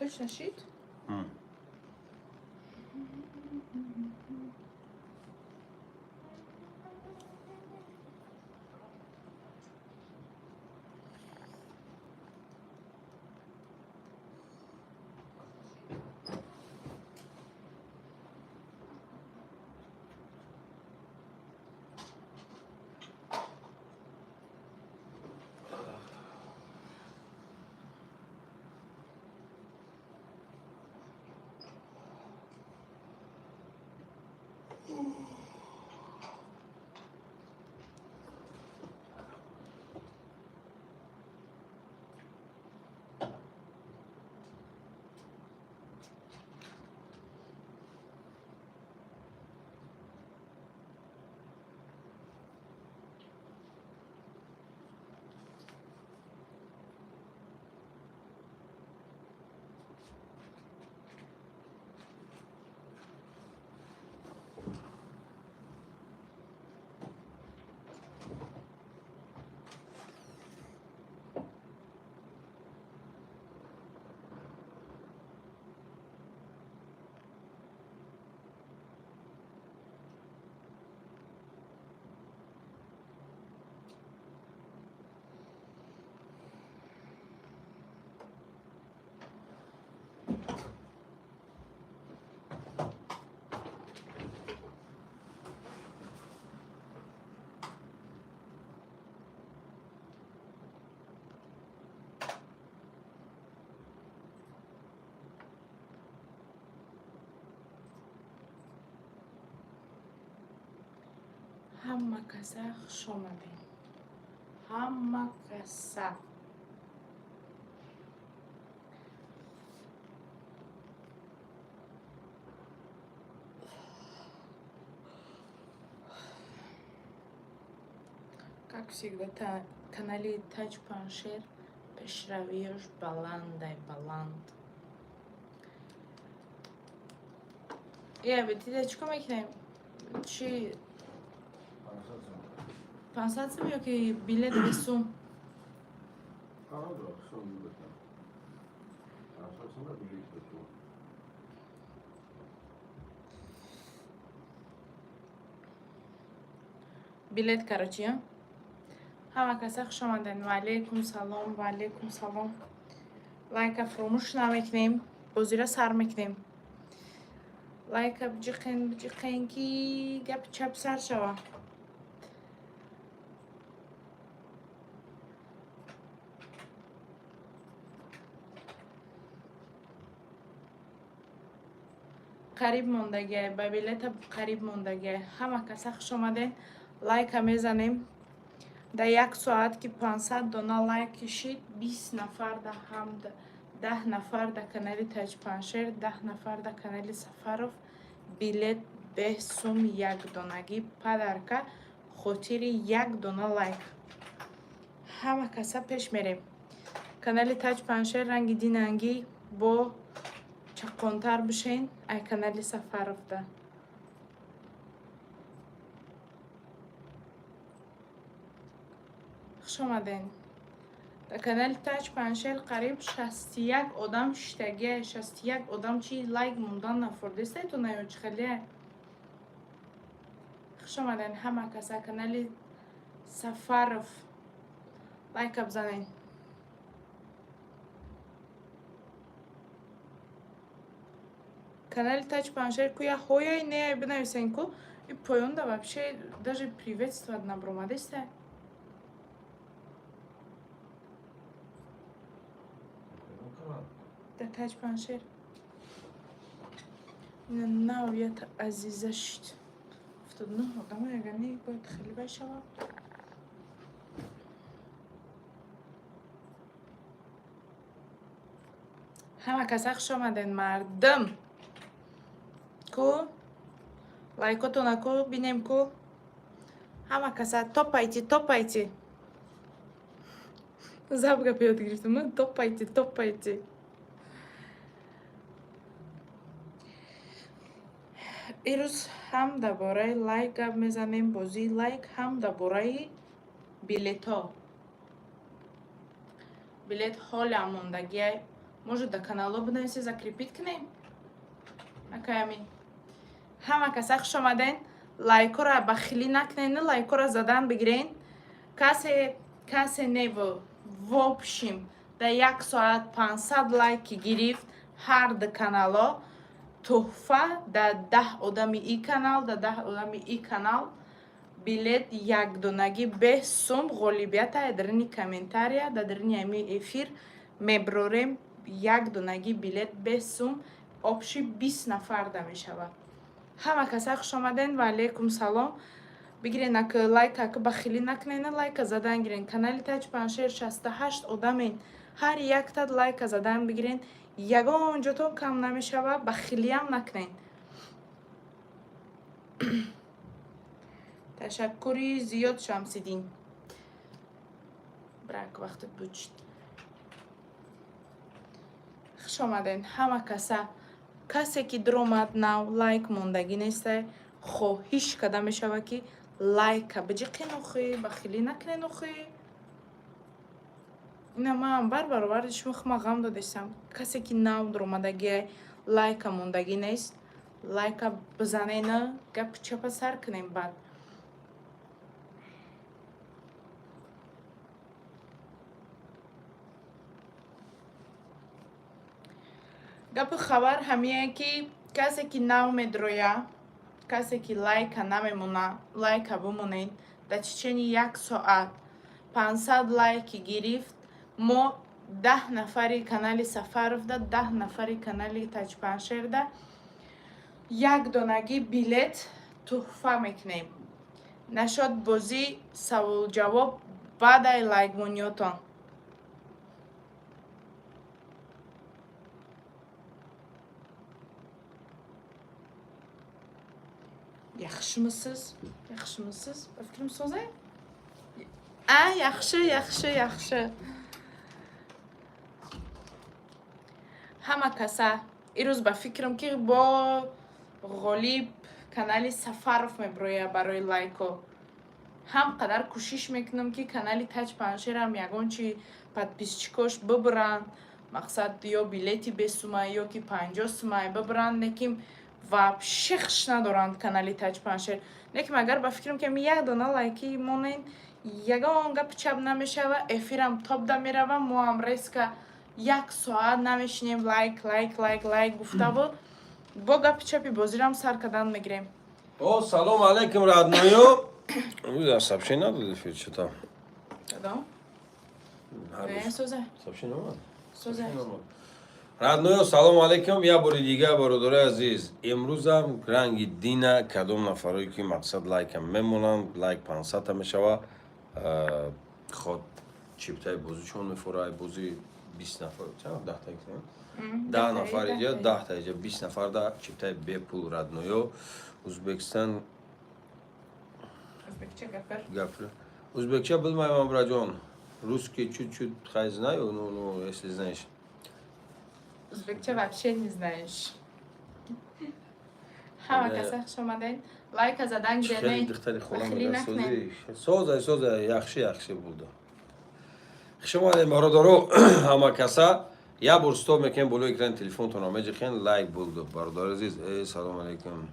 Точно шид? Ҳама каса хушомадем, ҳама каса. Как всегда, канали Таҷ Паншер пешравиёш баландай, баланд. Э, бетида чӣ кор мекунем? Чи, 500 сум ё ки билет бесум? Правда, сум бета. 500 сум билет бесум. Билет, короче. Ҳама каса хуш омаден. Ва алейкум салом, ва алейкум салом. Лайка фуромӯш намекунем, бозира сар мекунем. Лайка биҷиқен, биҷиқен, ки гапи чап сар шава. Қариб мондагиай ба билета, қариб мондагиай. Ҳама каса хуш омаден. Лайка мезанем. Дар як соат ки 500 дона лайк кишид, 20 нафар да ҳам, 10 нафар да канали Таҷпаншер, 10 нафар да канали Сафаров билет бесум, якдонагӣ подарка, хотири як дона лайк. Ҳама каса пеш мерем. Канали Таҷ Паншер ранги динангӣ бо чаққонтар бишен ай канали Сафаровда. Хуш омаден. Дар канали Таҷ Паншер қариб 61 одам шиштагия. 61 одам чи лайк мондан нафурдистайту наё, чӣ хеле? Хуш омаден, ҳама каса. Канали Сафаров лайка бизанен. Канали Таҷ Паншер ку, я ҳояй неяй, бинависен ку. И поёнда вообще даже приветствовать набромадеста. Дар Таҷ Паншер навията азиза шид. 79 одама ягани бояд хеле бай шавад. Ҳама каса хуш омаден. Мардум ку, лайкотона ку, бинем ку. Ҳама каса топайте, топайте. Заб гап ёд гирифтам: топайте, топайте. Ирӯз ҳам дар бораи лайк гап мезанем, бозии лайк, ҳам дар бораи билетҳо. Билет ҳолам мондагиай. Может, да канало бинависе, закрепить кунем. Акай Амин. Ҳама каса хуш омаден. Лайкора бахилӣ накунен, лайкора задан бигирен. Касе касе неву, в общем, дар як соат 500 лайки гирифт, ҳар ду канало тӯҳфа дар 10 одами и канал, дар 10 одами и канал билет якдонагӣ бесум. Ғолибията дарини комментария, дар дарини ҳами эфир меброрем. Як донагӣ билет бесум, общий 20 нафар да мешавад. Ҳама каса хуш омаден. Ва алейкум салом. Бигирен, ак лайка ак бахилӣ накунен, лайка задан гирен. Канали Таҷ Паншер 68 одамен, ҳар якта лайка задан бигирен, ягон ҷотон кам намешава, бахилиам накунен. Ташаккури зиёд, Шамсиддин. Брак вақтат бучид. Хуш омаден ҳама каса. Касе ки дуромад нав, лайк мондагӣ нестай, хоҳиш карда мешавад, ки лайка биҷиқен охи, бахилӣ накунен охи. Ина ман бар баробари шумо хума ғам додестам. Касе ки нав дуромадагиай, лайка мондагӣ нест, лайка бизанена, гапи чапа сар кунем баъд. Гапи хабар ҳамие, ки касе ки нав медроя, касе ки лайка намемона, лайка бимонед. Дар течение як соат 500 лайки гирифт, мо 10 нафари канали Сафаровда, 10 нафари канали Таҷпаншерда як донагӣ билет тӯҳфа мекунем. Нашод бозӣ саволҷавоб баъдаи лайкмониётон. Yaxshimisiz? Yaxshimisiz? Ба фикрам, соза? А, yaxshi, yaxshi, yaxshi. Ҳама каса ирӯз ба фикрам, ки бо ғолиб канали Сафаров меброя барои лайко. Ҳам қадар кӯшиш мекунам, ки канали Таҷ Паншерам ягон чи подписчикош бибуранд, мақсад, ё билети бесумай, ё ки 50 сумай бибуранд, лекин вообще хуш надоранд канали Таҷ Паншер. Лекин агар ба фикрам, ки як дона лайки монен, ягон гапи чап намешава, эфирам топда мерава, моам резко як соат намешинем лайк, лайк, лайк, лайк гуфтаву бо гапи чапи бозирам сар кардан мегирем. О, салом алейкум, родной. Ӯ сообщение надод эфир что-то. Кадом? Не, соза. Сообщение омад. Соза. Родной, салом алейкум. Я бори дига, бародарои азиз. Имрӯзам ранги дина кадом нафарое ки мақсад лайкам мемонанд, лайк 500 мешава. Ход чиптаи бозичон мефора, бози 20 нафар, чанд 10 та ки? 10 нафар иҷа, 10 та иҷа, 20 нафар да чиптаи бепул, родной. Узбекистон. Узбекча гапир. Гапир. Узбекча билмайман, браҷон. Русский чуть-чуть хай знаю, ну, если знаешь. Узбекча вообще не знаешь. Ҳама каса хуш омаден. Лайка задан Хеле гиреней. духтари холам. Бахилӣ накунед. Созай, созай, яхши, яхши булду. Хуш омадем, бародаро, ҳама каса. Як бор стоп мекунем, болои экрани телефонтонро меҷихен, лайк булду. Бародари азиз, э, салом алейкум.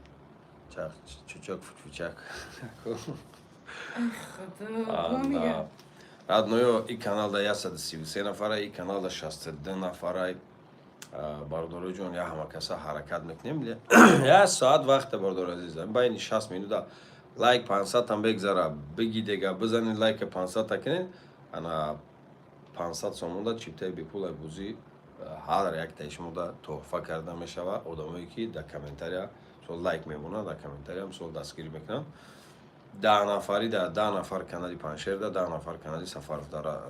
Чак, чучак, фучак. Худо мега. Родной, и каналда 133 нафара, и каналда 62 нафара. Бародарои ҷон, я ҳама каса ҳаракат мекунем. Як соат вақте, бародари азиз, байни 60 минута лайк 500 там бегзара, биги дега, бизанед лайка 500 та кунед, ана 500 сомонда чиптаи бепулай бозӣ ҳар яктаи шумода тӯҳфа карда мешава. Одамое ки дар комментария мисол лайк мемонанд, дар комментария мисол дастгирӣ мекунанд. 10 нафари да 10 нафар канали Паншерда, 10 нафар канали Сафаров дара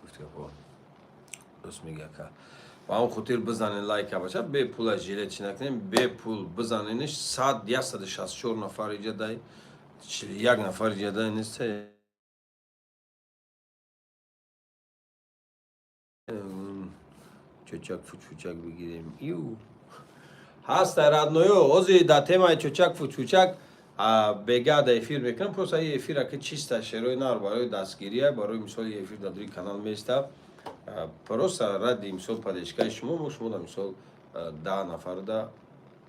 гуфти гапо. Дӯст мега ка. Ба ҳам хотир бизанед лайка, бача, бепула жилет чи накунем, бепул бизанениш. 100 164 нафар иҷа дай, 41 нафар иҷа дай нест. Чучак фучфучак бигирем. Ю. Ҳаста, родной, ози да темаи чучак фучфучак бега да эфир мекунам. Просто и эфира ки чиста шерои нар барои дастгирия, барои мисоли эфир дар дуи канал меиста. Просто ради мисол поддержкаи шумо, мо шумо да мисол 10 нафарда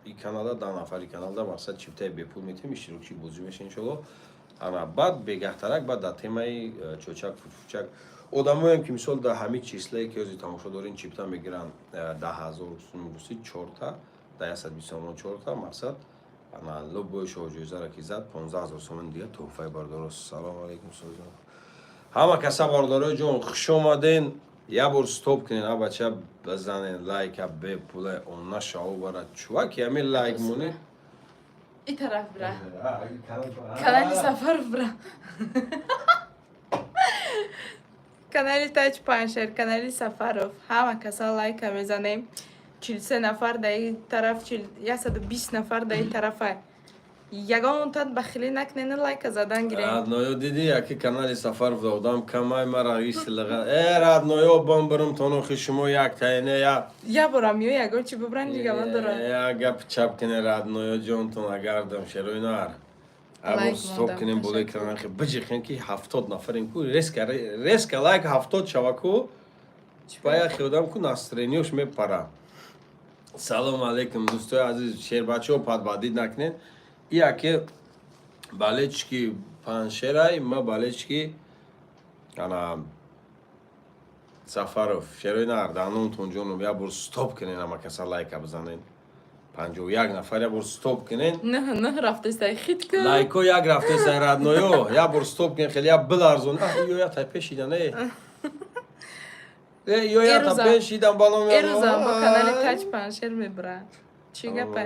и каналда, 10 нафари каналда мақсад чиптаи бепул метиҳем, иштирокчи бозӣ меша, иншолло. Ана баъд бегаҳтарак, баъд дар темаи чочак фучак одамоем, ки мисол дар ҳамин числае, ки ҳозир тамошо дорем, чипта мегиранд, 10 000 сум русӣ чорта, дар 120 сомон чорта. Мақсад, ана любой шоҳҷоизаро ки зад, 15 000 сомони дига тӯҳфаи бародаро. Салому алейкум, созон ҳама каса, бародарои ҷон, хуш омаден. Як бор стоп кунен, а бача, бизанен лайка бепула, он нашава бара чуваки ҳамин лайк монед. И тараф бира. Канали Сафаров бира. Канали Таҷ Паншер, канали Сафаров. Ҳама каса лайка мезанем. 43 нафар дар ин тараф, 120 нафар дар ин тарафа. Ягон тат бахилӣ накунен, лайка задан гирем. Родноё, диди, яки канали Сафаров одам камай, мара исилага. Э, родноё, бом бирм тонохи шумо як тайне я. Я борам ё ягон чи бубран, дига надорам. Я гап чап кине, родноё, ҷонтон агардам, шерои нар. Або Лайк стоп мондам, кинем болои ташаккур. экран, биҷиқем, ки 70 нафарем ку, резко резко лайк 70 шава ку, ба яхе одам ку настроениёш мепара. Салом алейкум, дӯстои азиз, шербачаҳо, подводить накунед. Яке болельщики Паншерай, ма болельщики ана Сафаров, шерои нар, данонтон ҷоном, як бор стоп кунен, ама каса лайка бизанен. 51 нафар, як бор стоп кунен. Нӯҳ нӯҳ рафтестай, хит кун. Лайко як рафтесай, родноё, як бор стоп кунен, хеле як биларзон. Ё я тай пешидан, э. Ё я та Эруза. пешидан балом. Эрузам бо канали Таҷ Паншер мебура. Чӣ гапа?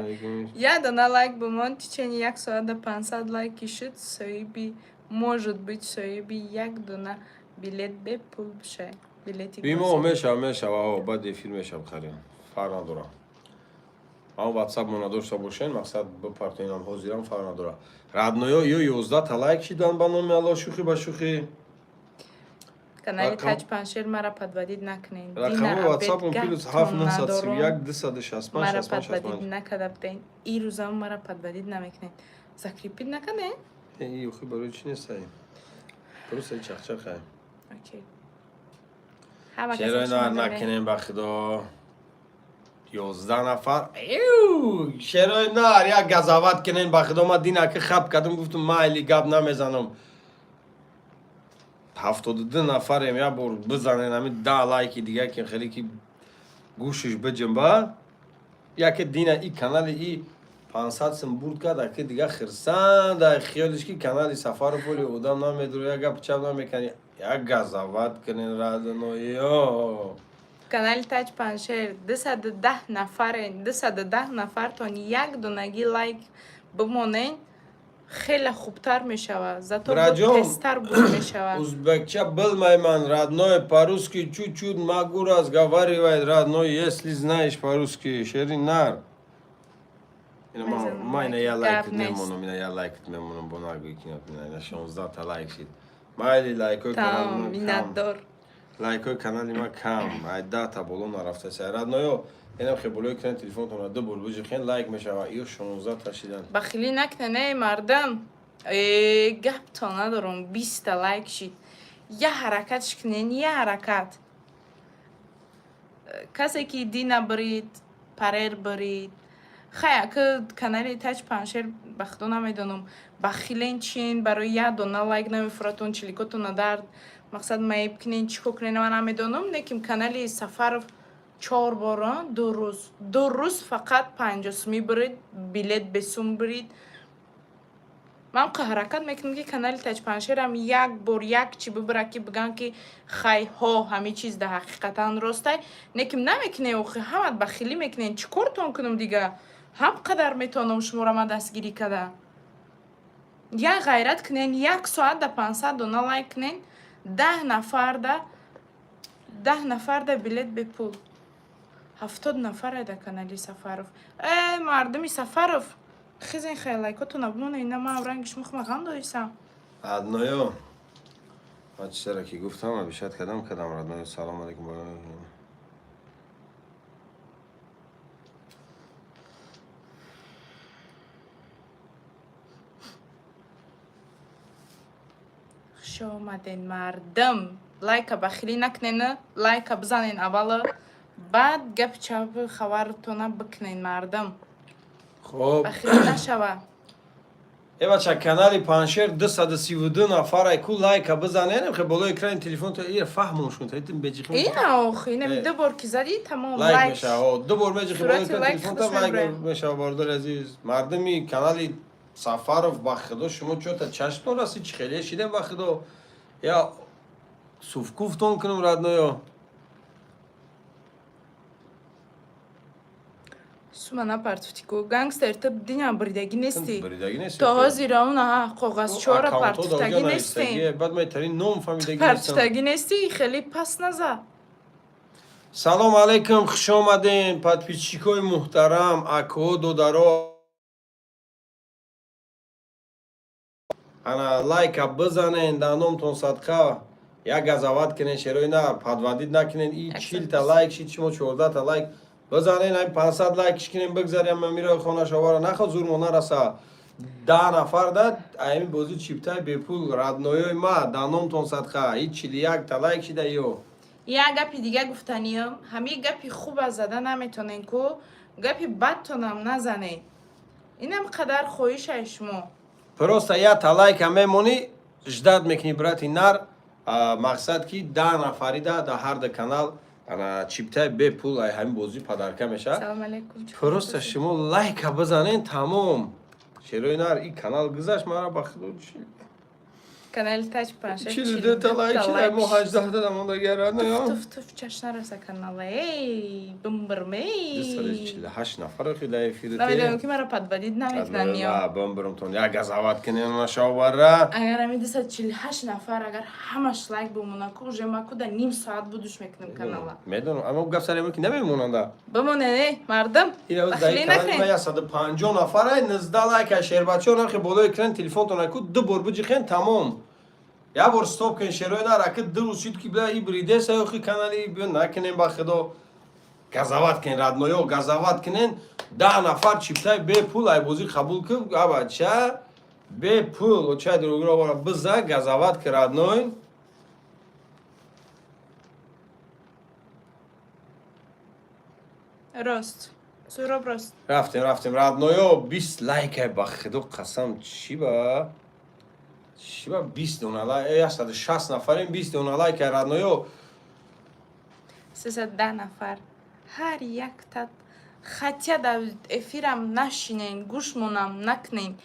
Я дона лайк бимон, течение як соата 500 лайки шуд, соҳиби, может быть, соҳиби як дона билет бепул бишай. Билети Бимо бозӣ. Мешава, мешава, баъд эфир мешава, харин. Фарқ надора. Ама ватсап мо надошта бошен, мақсад бипартоинам ҳозирам, фарқ надора. Родноё, ё 11 та лайк шидан, ба номи Алло, шӯхӣ ба шӯхӣ. Канали Рақам- Таҷ Паншер мара подводить накунен. Рақами ватсапам плюс 7 931 265 Мара 65 подводить 65. накарда буден. Ирӯзам мара подводить намекунен. Закрепить накарден? Ин охи барои чӣ нестай? Просто чахчахай. Окей. Ҳама Чаро каса ина шумо накунем, ба худо? 11 нафар. Эу, шерои нар, як газават кунем, ба худо, ма динаки хаб кардам, гуфтум майли, гап намезанам. 72 нафарем, як бор бизанен ҳамин 10 лайки дига, ки хеле ки гӯшиш биҷунба. Яке дина и канали и 500 сум бурд кард, аки дига хирсанд, ай хиёлиш ки канали Сафаров оли одам намедура, як гап чап намекани. Як газават кунен, родноё. Канали Таҷ Паншер 210 нафарен. 210 нафартон як донаги лайк бимонен, хеле хубтар мешавад. Зато бо Браҷон, тезтар буд мешавад. Узбекча билмайман, родной, по-русски чуть-чуть могу разговаривать, родной, если знаешь по-русски, шерин нар. Ина Мезанам ма ина я лайк, лайк гап нест. мемонам, ина я лайк мемонам, бо нагӯй ки ина 16 та лайк шид. Майли, лайкои канали Тамом, ма кам. миннатдор. Лайкои канали ма кам, ай 10 та боло нарафтаси. Родноё, инам хе болои кунен телефонтонро ду бор биҷихен, лайк мешава. Ё 16 та шидан. Бахилӣ накунен, эй мардам. Э, гаптон надорам, 20 та лайк шид. Я ҳаракатш кунен, я ҳаракат. Касе ки дина бурид, парер бурид. Хай, ака канали Таҷ Паншер, ба худо намедонам. Бахилен чин, барои як дона лайк намефуратон, чиликотона дард. Мақсад маеб кунен, чӣ кор кунен, ман намедонам. Лекин канали Сафаров чор бора, 2 рӯз. 2 рӯз фақат 50 сумӣ бурид, билет бесум бурид. Ман қа ҳаракат мекунам, ки канали Таҷпаншерам як бор як чӣ бибара, ки бигӯям, ки хай ҳо, ҳамин чиз да ҳақиқатан ростай. Лекин намекунем, охи ҳамат бахилӣ мекунем. Чӣ кортон кунам дига? Ҳам қадар метавонам шуморо ман дастгирӣ када. Як ғайрат кунен, як соат да 500 дона лайк кунен, 10 нафарда, 10 нафарда билет бепул. 70 нафаре да канали Сафаров. Э, мардуми Сафаров, хизен, хай, лайкотона бимонед, ина ман ранги шумо хума ғам дорисам. Родноё, ман чизеро ки гуфтам, обещать кардам, кардам, родноё. Салом алейкум. Хуш омаден, мардум. Лайка бахилӣ накунен, лайка бизанен аввала, баъд гапи чапи хабартона бикунен, мардум. Хоб. Бахилӣ нашава. Э, бача, канали Паншер 232 нафар, ку лайка бизанен, хе болои экрани телефон то ира фаҳмон шун, та итим беҷихи. Ина охи, ина Э. ду бор ки задӣ, тамом. Лайк лайк мешава. Ду бор меҷихи болои Сурати экрани лайк телефон та худаш лайк мебурад. мешава. Бародари азиз, мардуми канали Сафаров, ба худо, шумо чота чашмтон расид, чӣ хеле шидем, ба худо, я суфкуфтон кунам, родной ё. Сума напартуфтику, гангстер, ту диня бридагӣ нестӣ. Бридагӣ нестӣ. То ҳозира уна коғазчора партуфтагӣ нестем. Баъд метарин ном фаҳмидагӣ нестам. Партуфтагӣ нестӣ, хеле пас наза. Салом алейкум, хуш омадем, подписчик ои муҳтарам, акоҳо, додаро. Ана лайка бизанен, дар номтон садқа, як газават кунен, шерои на подводить накунен. И 40-та лайк шид, шумо 14-та лайк бизанен, ай 500 лайкш кунем, бигзарем мирои хонашовара наход зурмо нараса. 10 нафар да аями бозӣ чиптаи бепул, родной ёи ма, дар номтон садқа. И 41-та лайк шида ё. Як гапи дига гуфтаниям: ҳамин гапи хуба зада наметонен ку, гапи бадтонам назанед. Инам қадар хоҳишай шумо. Просто якта лайка мемонӣ, ждать мекунӣ, брати нар. Мақсад ки 10 нафари да дар ҳар ду канал ана чиптаи бепул ай ҳамин бозӣ подарка мешавад. Салом алейкум. Просто шумо лайка бизанен, тамом. Шерои нар, и канал гузашт мара, ба худо. Канали Таҷ Панша. 42-та лайк шида, мо 18 та мондагиара. Туф, туф, чаш нараса канала, эй, бимбирмей. 248 нафар охи дар эфири. Намедонам, ки маро подводить намекунанд ё. Бимбирмтон, як газават кунен нашовара. Агар ҳамин 248 нафар, агар ҳамаш лайк бимонад ку, уже ма ку да ним соат будуш мекунем канала. Медонам, аммо гап сари ки намемонанда. Бимонед, э, мардум. Бахилӣ накунед. 150 нафар, 19 лайка. Шербачаҳо, нархи болои экрани телефонтон ку ду бор биҷихен, тамом. Як бор стоп кунед, шерои нар, аки ду рӯз шид ки била и бридеса охи канали биё накунем, ба худо, газават кунен, родной ё, газават кунен. 10 нафар чиптаи бепул ай бозӣ қабул кун, абача, бепул очай дурӯгро бора биза, газават ки, родной. Рост, Суҳроб, рост. Рафтем, рафтем, родной ё, 20 лайкай, ба худо қасам, чӣ ба чӣ ба 20 дона лайк, 160 нафарем, 20 дона лайкай, родной ё. 310 нафар, ҳар якта хотя дар эфирам нашинен, гӯшмонам накунен,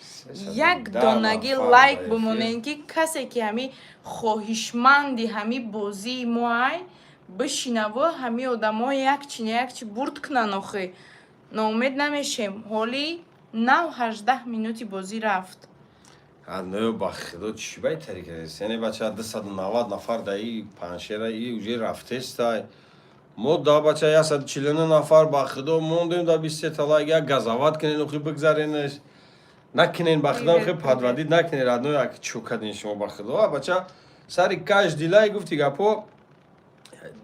як донаги лайк бимонен, ки касе ки ҳами хоҳишманди ҳами бозии моай бишинаву ҳами одамо як чи не як чи бурд кунан. Охи, ноумед намешем, ҳоли нав 18 минути бозӣ рафт. Ну, ба худо, чӣ бай тарика, яъне бача, 290 нафар да и паншера и уже рафтестай. Мо да, бача, 149 нафар, ба худо, мондем да 23 лайк. Як газават кунен, охи, бигзаренеш накунен, ба худо, охи, подводить накунен, родной. Як чӯ карден шумо, ба худо, бача, сари каждый лайк, гуфти гапо,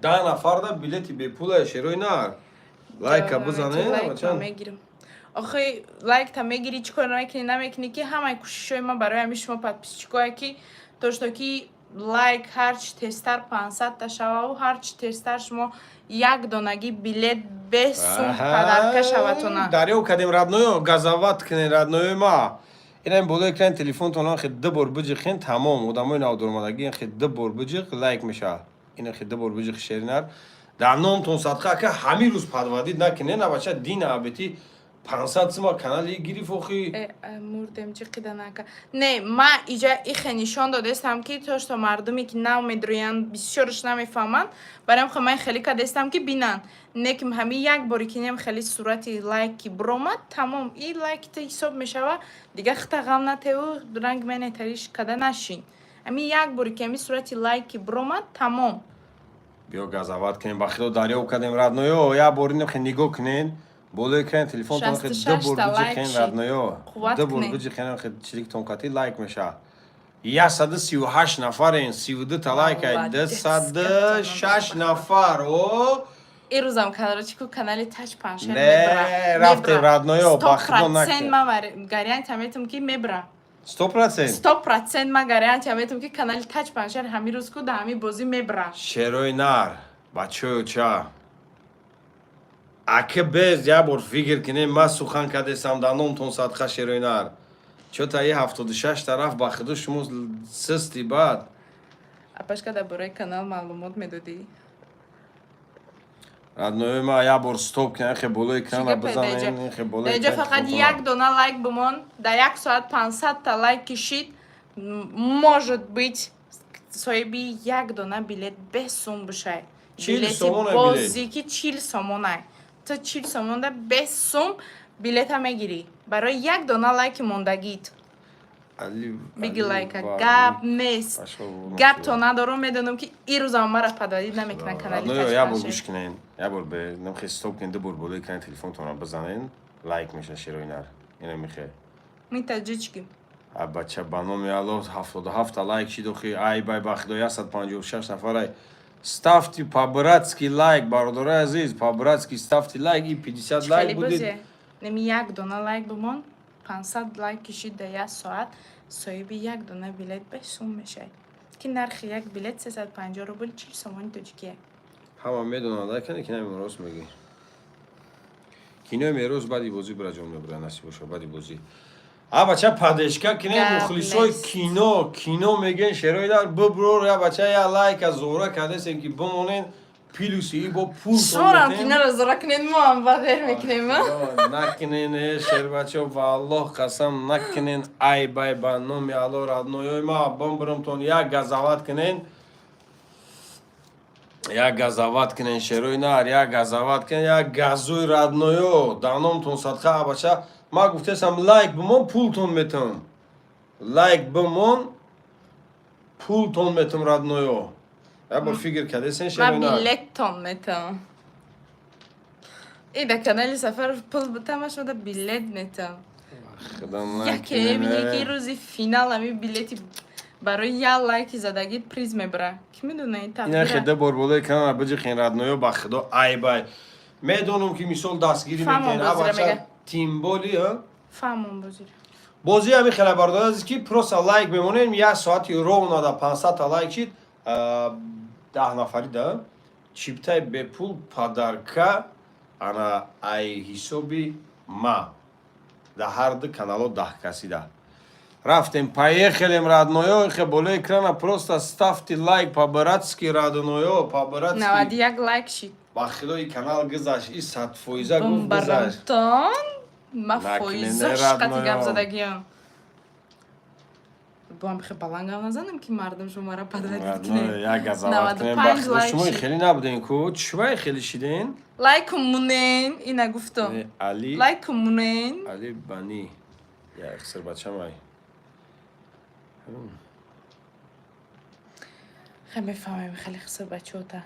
10 нафар да билети бепула. Шерои нар, лайка бизанен, бача. Мегирам охи, лайкта мегирӣ, чӣ кор намекунӣ, намекунӣ, ки ҳамаи кӯшишҳои ман барои ҳамин шумо подписчик ое ки то что ки лайк ҳарчи тезтар 500-та шававу ҳарчи тезтар шумо як донагӣ билет бесум подарка шаватона. Дарёб кардем, родной ё, газават кунен, родной ёи ма. Инам болои экрани телефонтон хе ду бор биҷиқен, тамом. Одамои навдормадагӣ, хе ду бор биҷиқ, лайк мешавад. Ина хе ду бор биҷиқ, шеринар, дар номтон садқа. Ака, ҳамин рӯз подводить накунен, абача, дина абети 500 сима канали гириф, охи. Э, мурдем, ҷиқида нака. Не, ма иҷа ихе нишон додестам, ки то что мардуме ки нав медроянд, бисёрш намефаҳманд. Барои ҳам ман хеле кадестам, ки бинанд, не ки ҳамин як боре ки нем хеле сурати лайк ки биромад, тамом, и лайкта ҳисоб мешава. Дига хита ғам натеву ранг менетариш када нашин. Ҳамин як боре ки ҳамин сурати лайк ки биромад, тамом. Биё газават кунем, ба худо, дарёб кардем, родной ё. Як бор инам хе нигоҳ кунен, болои экрани телефонтон хе ду бор биҷиқен, родной ё, ду бор биҷиқен, хе чиликтон қати лайк мешавад. 138 нафарен, 32-та лайкай, 206 нафар о. Ирӯзам короче ку канали Таҷ Паншер. Не, рафтем, родной ё, ба худо, накунем. Ман гарантия метам, ки мебра. 100%. 100% ма гарантия метам, ки канали Таҷ Паншер ҳамин рӯз ку да ҳамин бозӣ мебра. Шерои нар, бачаё, ча ака, без як бор фикр кинем, ма сухан кардесам, да номтон садқа, шерои нар. Чо та и 76 тараф, ба худо, шумо систи баъд. Апашка, дар бораи канал маълумот медодӣ? Родной ма, як бор стоп кин, хе болои экрана бизанен, хе болои. Даиҷа фақат як дона лайк бимон. Дар як соат 500 та лайк кишид, может быть, соҳиби як дона билет без сум бишай. 40 сомона. Бозӣ ки 40 сомонай, ту 40 сомонда без сум билета мегирӣ барои як дона лайки мондагит. Биги лайка, гап нест, гап то надорум. Медонам, ки ирӯзам мара подводить намекунан канали. Як бор гӯш кунен, як бор намхе стоп кунен, ду бор болои экрани телефонтонро бизанен, лайк меша, шерои нар, ина михе. Ми таҷички. А бача, ба номи Аллоҳ, 77-та лайк шид охи. Ай бай, ба худо, 156 нафарай. Ставьте по-братски лайк, бародарои азиз, по-братски ставьте лайк, и 50 лайк будет. Неми як дона лайк бимон, 500 лайк кишид дар як соат, соҳиби як дона билет без сум мешавед, ки нархи як билет 350 рубл, 40 сомони тоҷикие. Ҳама медонанд, кане ки нами рост мегӣ. Кинои мероз баъди бозӣ бираҷон мебура, насиб боша, баъди бозӣ. А бача, поддержка кине, мухлисои кино, кино меген, шерои дар биброр. Я бача, я лайка зора кардесем, ки бимонен, плюси и бо пул. Шуморам киноро зора кунед, мо ҳам бадер мекунем. Накунен, шербачо, ва Аллоҳ қасам, накунен. Ай бай, ба номи Аллоҳ, родной ма, бимбирумтон, як газават кунен, як газават кунен, шерои нар, як газават кунен, як газуи, родной ё, да номтон садқа. Бача, ма гуфтесам, лайк бимон, пултон метам, лайк бимон, пултон метам, родной ё. Як бор фикр кардесен? Ман шерои нар. Билеттон метам. И да канали Сафаров пул бутама, шуда билет метам. Яке яки рӯзи финал ами билети барои як лайки задагӣ приз мебара. Ки медона ин Ина тақдира? Хеда бор болои канала биҷихен, родной ё, ба худо, ай бай. Медонам, ки мисол дастгирӣ Фаҳмон, мекунен, а бозира бача, мега. тимболи, а? Фаҳмон бозира. Бозӣ ҳами хеле, бародар азиз, ки просто лайк мемонем, як соати ровно да 500 та лайк шид, 10 нафари да чиптаи бепул подарка, ана ай ҳисоби ма да ҳар ду канало 10 касида. Рафтем, поехали, родной ё, хе болои экрана просто ставьте лайк по-братски, родной ё, по-братски. 91 лайк шид. Ба худои, канал гузашт, и 100% гуфт, гузашт. Бомбарамтон ма. Накунед, Фоизош қати родной ё. гап задагиам. Боам хе баланд гап назанам, ки мардум шуморо подводить Родной, кунед. як газават кунем, ба 95 худо, лайк шумо шид. хеле набудем ку, чувай хеле шиден? Лайк мунен, ина гуфтам. Не, Али. Лайк мунен. Али Бани. Я хсир бачамай. Хе мефаҳмем, хеле хиср бачаота.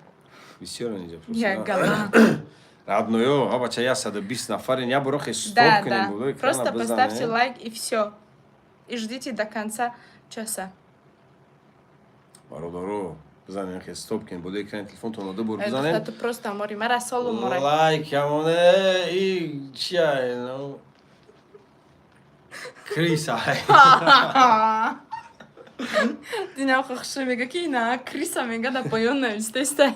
Бисёр инҷа просто. Як гала. Родной ё, а бача, 120 нафарин, я борохе стоп Да, кунем, да. болои экрана Просто поставьте бизанем. лайк, и все. И ждите до конца часа. Бародаро, бизанем, хе стоп кунем, болои экрани телефонтонро ду бор бизанем. Ту просто мори мара солу морай. Лайк ямоне и чия, ну. Криса. Динам хуши мега, ки ина криса мега, да поён навистеста.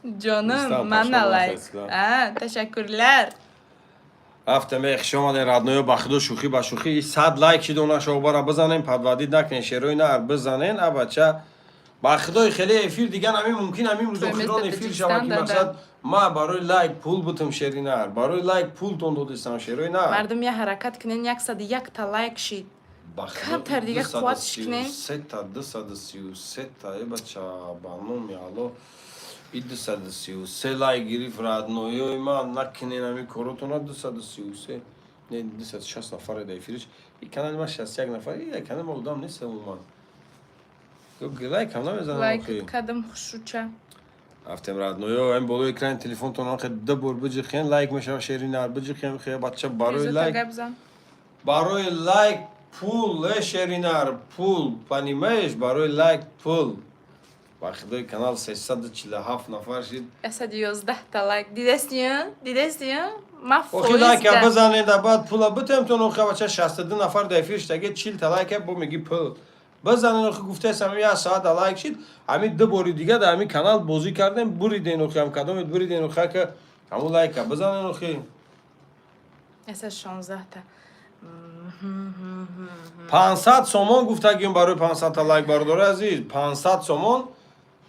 Ҷоним, Рустам, мана пошел лайк. нахуй. А, ташаккурлар. Рафтем, хуш омадем, родной ё, ба худо, шӯхӣ ба шӯхӣ, 100 лайк шидона шобара бизанем, подводить накунем, шерои нар, бизанен, а бача, ба худои, хеле эфир диган ҳамин мумкин ҳамин рӯз охирон эфир шава, ки мақсад ма барои лайк пул бутам, шери нар, барои лайк пултон додистам, шерои нар. Мардум, я ҳаракат кунен, 101 та лайк шид. Ба худо, Камтар дига қувватш кунем. 233-та, 233-та, э бача, ба номи Алло, и 233 лайк гирифт, родной ёи ман, накунен ҳамин коротона, 233, не, 260 нафаре да эфириш, и канали ма 61 нафар, и канали ма одам нест умуман, лайк ҳам намезанам. Лайк охи. кадам, хушуча. Рафтем, родной ё, ин болои экрани телефонтон охе ду бор биҷихен, лайк мешава, шери нар, биҷихен, хе бача, барои Изота лайк гап зан. Барои лайк пул, э шеринар, пул, понимаешь, барои лайк пул. Ба худои, канал 347 нафар шид. 111 та лайк. Дидестия? Дидестия? Ма Охи, лайка фоиз бизанед, баъд пула битем. Охи, бача, 62 нафар дар эфир шидаги, 40 та лайка бо меги пул бизанед. Охи, гуфтаестам, як саат да лайк шид, ҳами ду бори дига дар ҳами канал бозӣ кардем, буриден. Охи, ҳам кадомед буриден. Охи, ка ҳамун лайка бизанед, охи. 116 та. 500 сомон гуфтагим барои 500 та лайк, бародари азиз, 500 сомон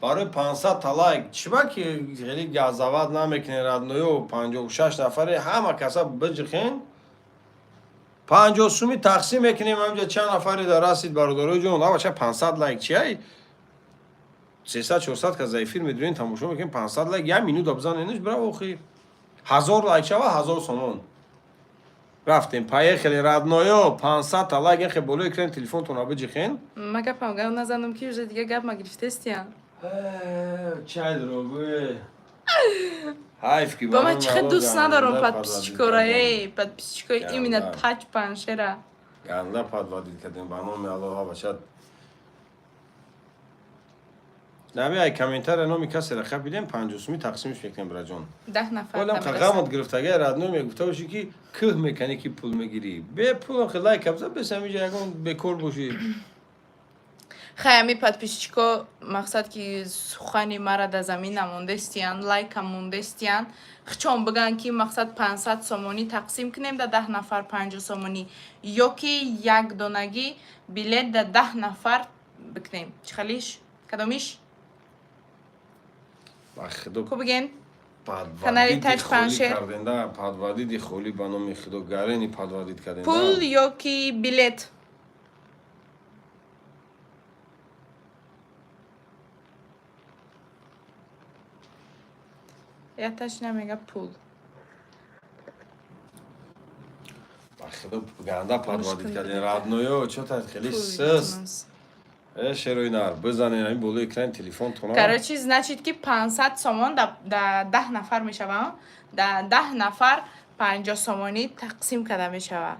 барои 500 та лайк. Чиба ки хеле газават намекунед, родной ё? 56 нафаре, ҳама каса биҷихен, 50 суми тақсим мекунем. Ҳамҷа чанд нафаре дар расид, бародарои ҷон? Абача, 500 лайк чиай? 300, 400 кас за эфир медурем, тамошо мекунем. 500 лайк як минута бизанениш, бирав. Охи, 1000 лайк шава, 1000 сомон. Рафтем, поехали, родной ё. 500 та лайк, яхе болои экрани телефонтона биҷихен. Ма гапам гап назанам, ки уже дига гап ма гирифтестия. Чай, дорогой, ҳайф ки Ба ман чӣ хел дӯст надорам подписчик ора, эй, подписчик ои именно Ганда. Таҷ Паншера. Ганда подводить кардем, ба номи Аллоҳ, бача. Нами ай комментария номи касера хаб бидем, 50 суми тақсимиш мекунем, бираҷон. 10 нафар. Олам та мерасад. қағамат гирифтага, родной, мегуфта бошӣ, ки кӯҳ меканӣ, ки пул мегирӣ бе пул. Охи, лайк абза бес, ҳамиҷа ягон бекор бошӣ. Хай, ами подписчик о, мақсад ки сухани мара да замин намондестиян, лайка мондестиян. Хчон биган, ки мақсад 500 сомонӣ тақсим кунем да 10 нафар 50 сомонӣ ё ки як донагӣ билет да 10 нафар бикунем. Чӣ халиш? Кадомиш? Ба худо. Ку биген? Канали Подводить Таҷ холӣ Паншер. карденда, подводить холӣ, ба номи худо, гарени подводить карденда. Пул ё ки билет? Яташ намега пул. Ба худо, ганда подводить Мушкил карден, билета. родной ё, чота хеле Пул сист. илтимос. Э, шерои нар, бизанед ҳамин болои экрани телефонтона. Короче, значит ки 500 сомон да 10 нафар мешава. Да 10 нафар 50 сомонӣ тақсим карда мешава.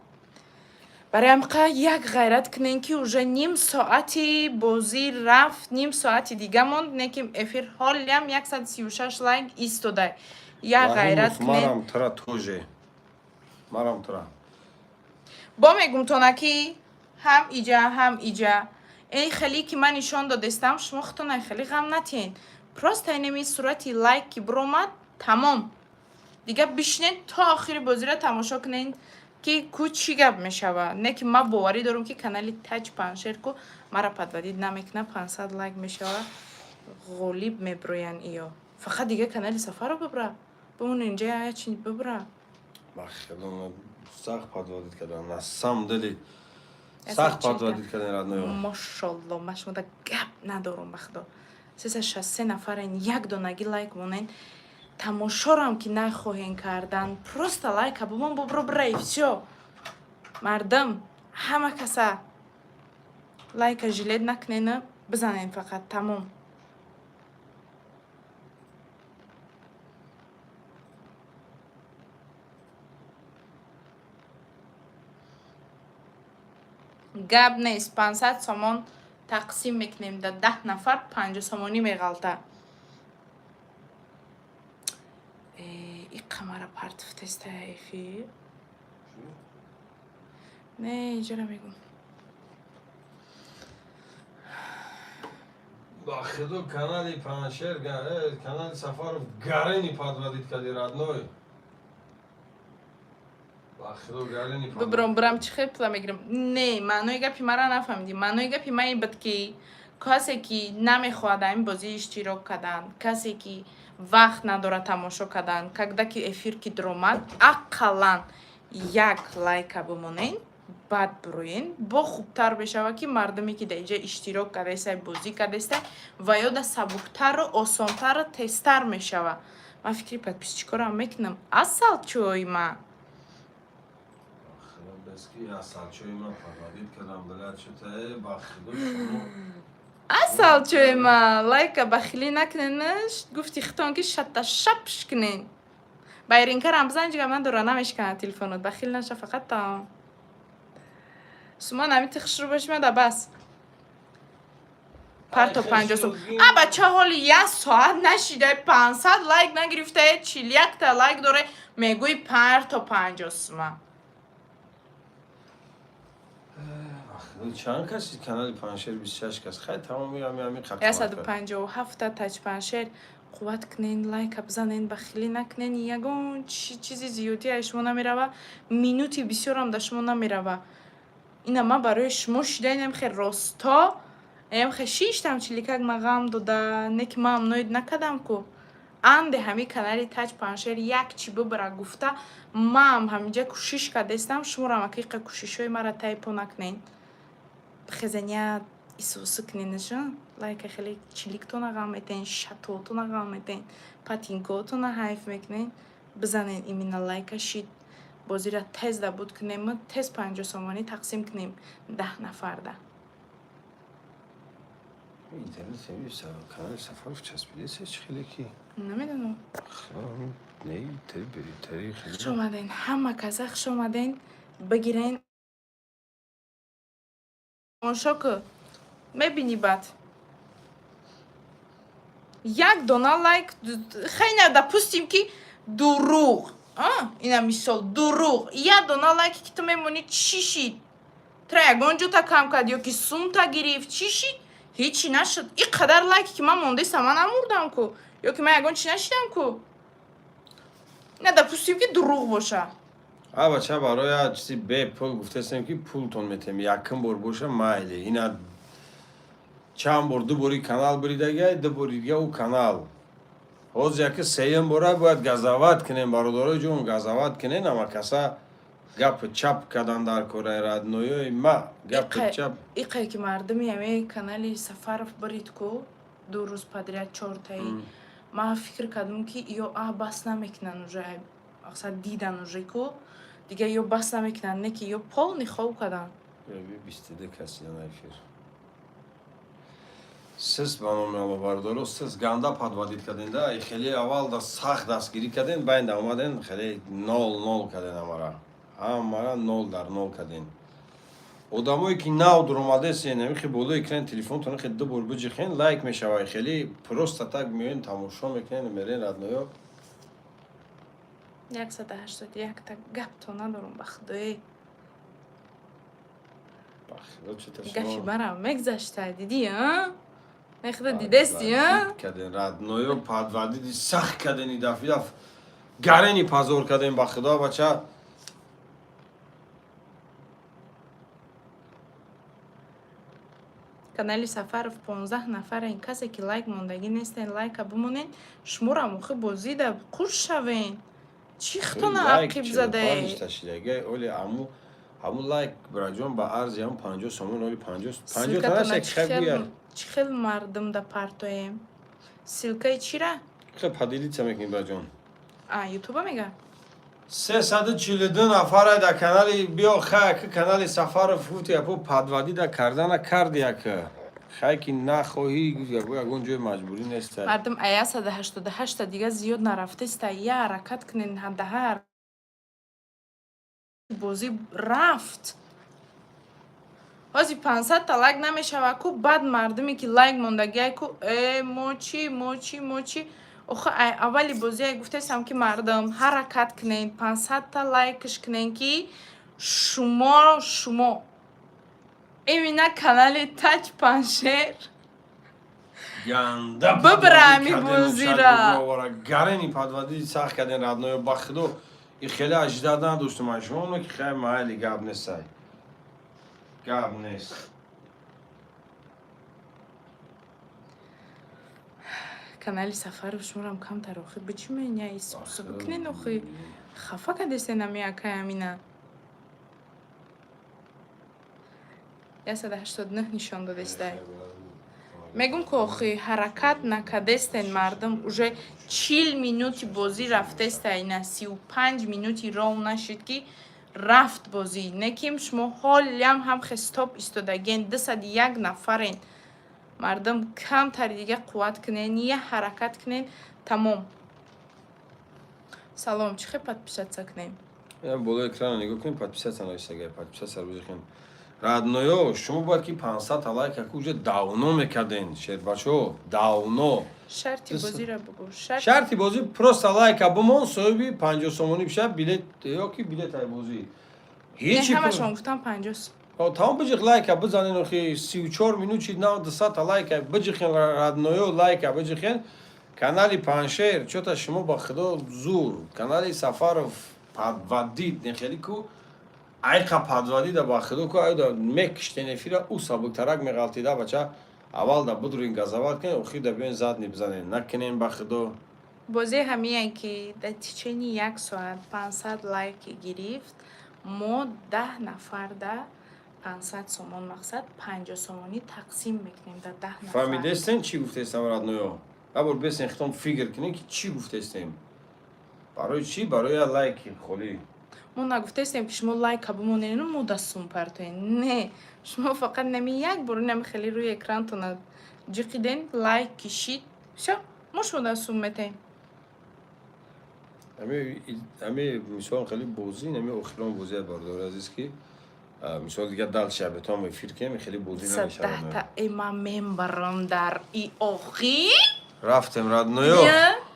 Барои ҳамқа як ғайрат кунем, ки уже ним соати бозӣ рафт, ним соати дига монд, не ки эфир ҳолиам 136 лайк истода. Як ғайрат Раҳимов, кунем. Марам тра тоже, марам тра. Бо мегумтона, ки ҳам иҷа, ҳам иҷа. Эй, хеле ки ман нишон додестам, шумо худтон ай хеле ғам натиҳен. Просто инеми сурати лайк ки биромад, тамом. Дига бишинед, то охири бозиро тамошо кунед, ки ку чӣ гап мешава. Не ки ман боварӣ дорам, ки канали Таҷ Паншер ку мара подводить намекунад, 500 лайк мешава, ғолиб меброянд иё. Фақат дига канали Сафаро бибра. Бимон инҷа, я чи бибра. Ба худо, сахт подводить кардам, на самом деле Ясад сахт чилта. Подводить кардем, родной ё. Мошолло, ман шумода гап надорам, ба худо. 363 нафарен, як донагӣ лайк монен. Тамошорам ки нахоҳен кардан, просто лайка бумон, бубро, бира и всё. Мардам, ҳама каса лайка жалеть накунена, бизанен фақат, тамом. Гап нест, 500 сомон тақсим мекунем да 10 нафар, 50 сомонӣ меғалта. Э, иққа мара партифтеста эфир. Не, иҷора мегум. Ба худо, канали Паншер, канали Сафаров гарени подводить кади, родной. Ба худо, гарени. Бибром, бирам, чӣ хел пула мегирам? Не, маънои гапи мара нафаҳмидӣ. Маънои гапи ман ин буд, ки касе ки намехоҳад ин бозӣ иштирок кардан, касе ки вақт надорад тамошо кардан, когда ки эфир ки дуромад, ақаллан як лайка бимонен, баъд бироен, бо хубтар мешавад, ки мардуме ки дар инҷа иштирок кардаестай, бозӣ кардаестай, ва ё да сабуктару осонтару тезтар мешавад. Ман фикри подписчик орам мекунам, асал чӯи ма. Бески асалчои ман подводить кардам, блядь, что-то, ба худо, шумо. Асал чӯи ма, лайка бахилӣ накуненаш, гуфти хитон, ки шатта шапш кунен. Байринкарам бизан, ҷигам надора, намешканад телефонот, бахил наша, фақат тамом. Суман ами ти хушрӯ боши, мада бас. Парто 50 сум. А бача, ҳоли як соат нашида, 500 лайк нагирифтае, 41-та лайк доре, мегӯи парто 50 сума. Чанд каси канали Паншер? 26 кас. Хай, тамоми ами 157-та Таҷпаншер, қувват кунен, лайка бизанен, бахилӣ накунен. Ягон чизи зиёдӣ аз шумо намерава, минути бисёрам да шумо намерава. Ина ман барои шумо шида, инам хе росто, инам хе шиштам, чиликак ма ғам дода, не ки ман ноид накардам ку. Анде ҳами канали Таҷ Паншер як чӣ бибара гуфта, маам ҳаминҷа кӯшиш кардестам. Шуморо ҳақиқа кӯшишҳои мара тайпо накунен, хезаня исусы куненаша. Лайка хеле чиликтона ғам метен, шатотона ғам метен, патинкотона ҳайф мекунен. Бизанен именно лайка, шид бозира тез дабуд кунем, тез 50 сомонӣ тақсим кунем 10 нафарда. Интернет канали Сафаров часпидеса, чи хеле ки? Намедонам. Не, тари. Хуш омаден, ҳама каса хуш омаден. Бигирен, тамошо ку, мебинӣ. Баъд як дона лайк хеле, допустим, ки дурӯғ, ина мисол дурӯғ, як дона лайке ки ту мемонӣ, чӣ шид? Тра ягон ҷота кам кард ё ки сумта гирифт? Чӣ шид? Ҳечи нашуд. Ин қадар лайке ки ман мондестам, ман намурдам ку ё ки ман ягон чӣ нашидам ку. Ина допустим, ки дурӯғ боша. А бача, барои як чизи бепул гуфтастем, ки пултон метем, якум бор боша, майли. Ина чанд бор, ду бори канал буридагай, ду бори дига ӯ канал. Ҳозир яки сеюм бора бояд газават кунем, бародарои ҷон, газават кунем. Ама каса гапи чап кадан дар кораи родной ои ма, гапи чап. Иқае ки мардуми ҳаме канали Сафаров бурид ку, 2 рӯз подряд чортаи, ман фикр кардам, ки ё а бас намекунанд уже, мақсад дидан уже ку, дигар ё бас намекунанд, не ки ё полный хоб карданд. 22 каси на эфир. Сиз ба номи Алло, бародаро, сиз ганда подводить карден да. Хеле аввал да сахт дастгирӣ карден, байнда омаден, хеле нол нол карден, ҳамара нол дар нол карден. Одамое ки нав дуромадесен, ҳамихи болои экрани телефонтон хе ду бор биҷихен, лайк мешавад. Хеле просто так меоен, тамошо мекунен, мерен, родной ё. 181-та гапто надорум, ба худое. Гафи барам мегзашта, дидӣ, а? Нехуда дидести, а? Карден, родной ё, подводить и сахт карден, дафи даф гарени позор карден, ба худо, бача. Канали Сафаров 15 нафарен. Касе ки лайк мондагӣ нестен, лайка бимонен. Шуморо мухи бозида қуш шавен. Чӣ хитона ақиб задае? Оли аму ҳамун лайк, бираҷон, ба арзи ҳамун 50 сомон, оли панҷо Ссылка тона танаш хай гӯя. Чӣ хел мардум да партоем? Ссылка и чира? Хе поделиться мекунӣ, бираҷон. А, ютуба мега? 342 нафара дар канали биё. Хай, ки канали Сафаров гуфти, япо подводить а кардана карди, яка хай ки нахоҳӣ, гуфт, япо ягон ҷои маҷбурӣ неста. Мардум, ая 188-та дига зиёд нарафтеста, я ҳаракат кунен, ҳадаҳар бозӣ рафт. Ҳозир 500-та лайк намешава ку, баъд мардуме ки лайк мондагиай ку, э мо чӣ, мо чӣ, мо чӣ? Охи, ай аввали бозиай гуфтестам, ки мардум ҳаракат кунен, 500-та лайкш кунен, ки шумо именно канали Таҷ Паншер Ганда бибра ами бозира. Гарени подводить сахт карден, родной ё, ба худо, и хеле аждад надоштум аз шумо, ки хай, майли, гап нестай, гап нест. Канали Сафаров шуморам камтар охи бичимен, я исусу бикунен. Охи, хафа кадестен ами акай амина. 189 нишон додестай. Мегум ки охи ҳаракат накардестен мардум, уже 40 минути бозӣ рафтеста, ина 35 минути ров нашид, ки рафт бозӣ. Неким шумо ҳолиам ҳам хестоп истодаген, 201 нафарен. Мардум, камтари дига қувват кунен, я ҳаракат кунен, тамом. Салом, чӣ хел подписаться кунем? Болои экрана нигоҳ кунем, подписаться нависагай, подписаться бизихем. Родной ё, шумо бояд ки 500 лайка ку уже давно мекарден, шербачо, давно. Шарти бозиро бугӯ. Шарти бозӣ: просто лайка бумон, соҳиби 50 сомонӣ бишад, билет ё ки билет ай бозӣ. Ҳечи ҳамашон гуфтам 50. Тамом, биҷиқ, лайка бизанен. Охи 34 минут чид, на 200 лайка биҷиқен. Родной ё, лайка биҷиқен. Канали Паншер чота шумо, ба худо, зур. Канали Сафаров подводить нехели ку, айқа подводить а, ба худо ку, айда мекиштен эфира, ӯ сабуктарак меғалтида. Бача, аввал да будурин, газават кунен, охир да биёен, задний бизанен. Накунен, ба худо. Бозӣ ҳамие ки дар течение як соат 500 лайки гирифт, мо 10 нафарда 500 сомон, мақсад 50 сомонӣ тақсим мекунем дар 10 нафар. Фаҳмидестен, чӣ гуфтестам, родной ё? Ябор бесен, хитом фикр кунем, ки чӣ гуфтестем, барои чӣ, барои я лайки холӣ. Мо нагуфтестем, ки шумо лайка бимонену мо да сум партоем. Не, шумо фақат нами як бор нами хеле рӯи экрантона ҷиқиден, лайк кишид, всё, мо шумо да сум метаем. Ами мисол, хеле бозӣ нами охирон бозия, бародари азиз, ки мисол дигар дальше бетом эфир кунем, хеле бозӣ намешавад. 110-та эма мембарам дар и охир. Рафтем, родной ё.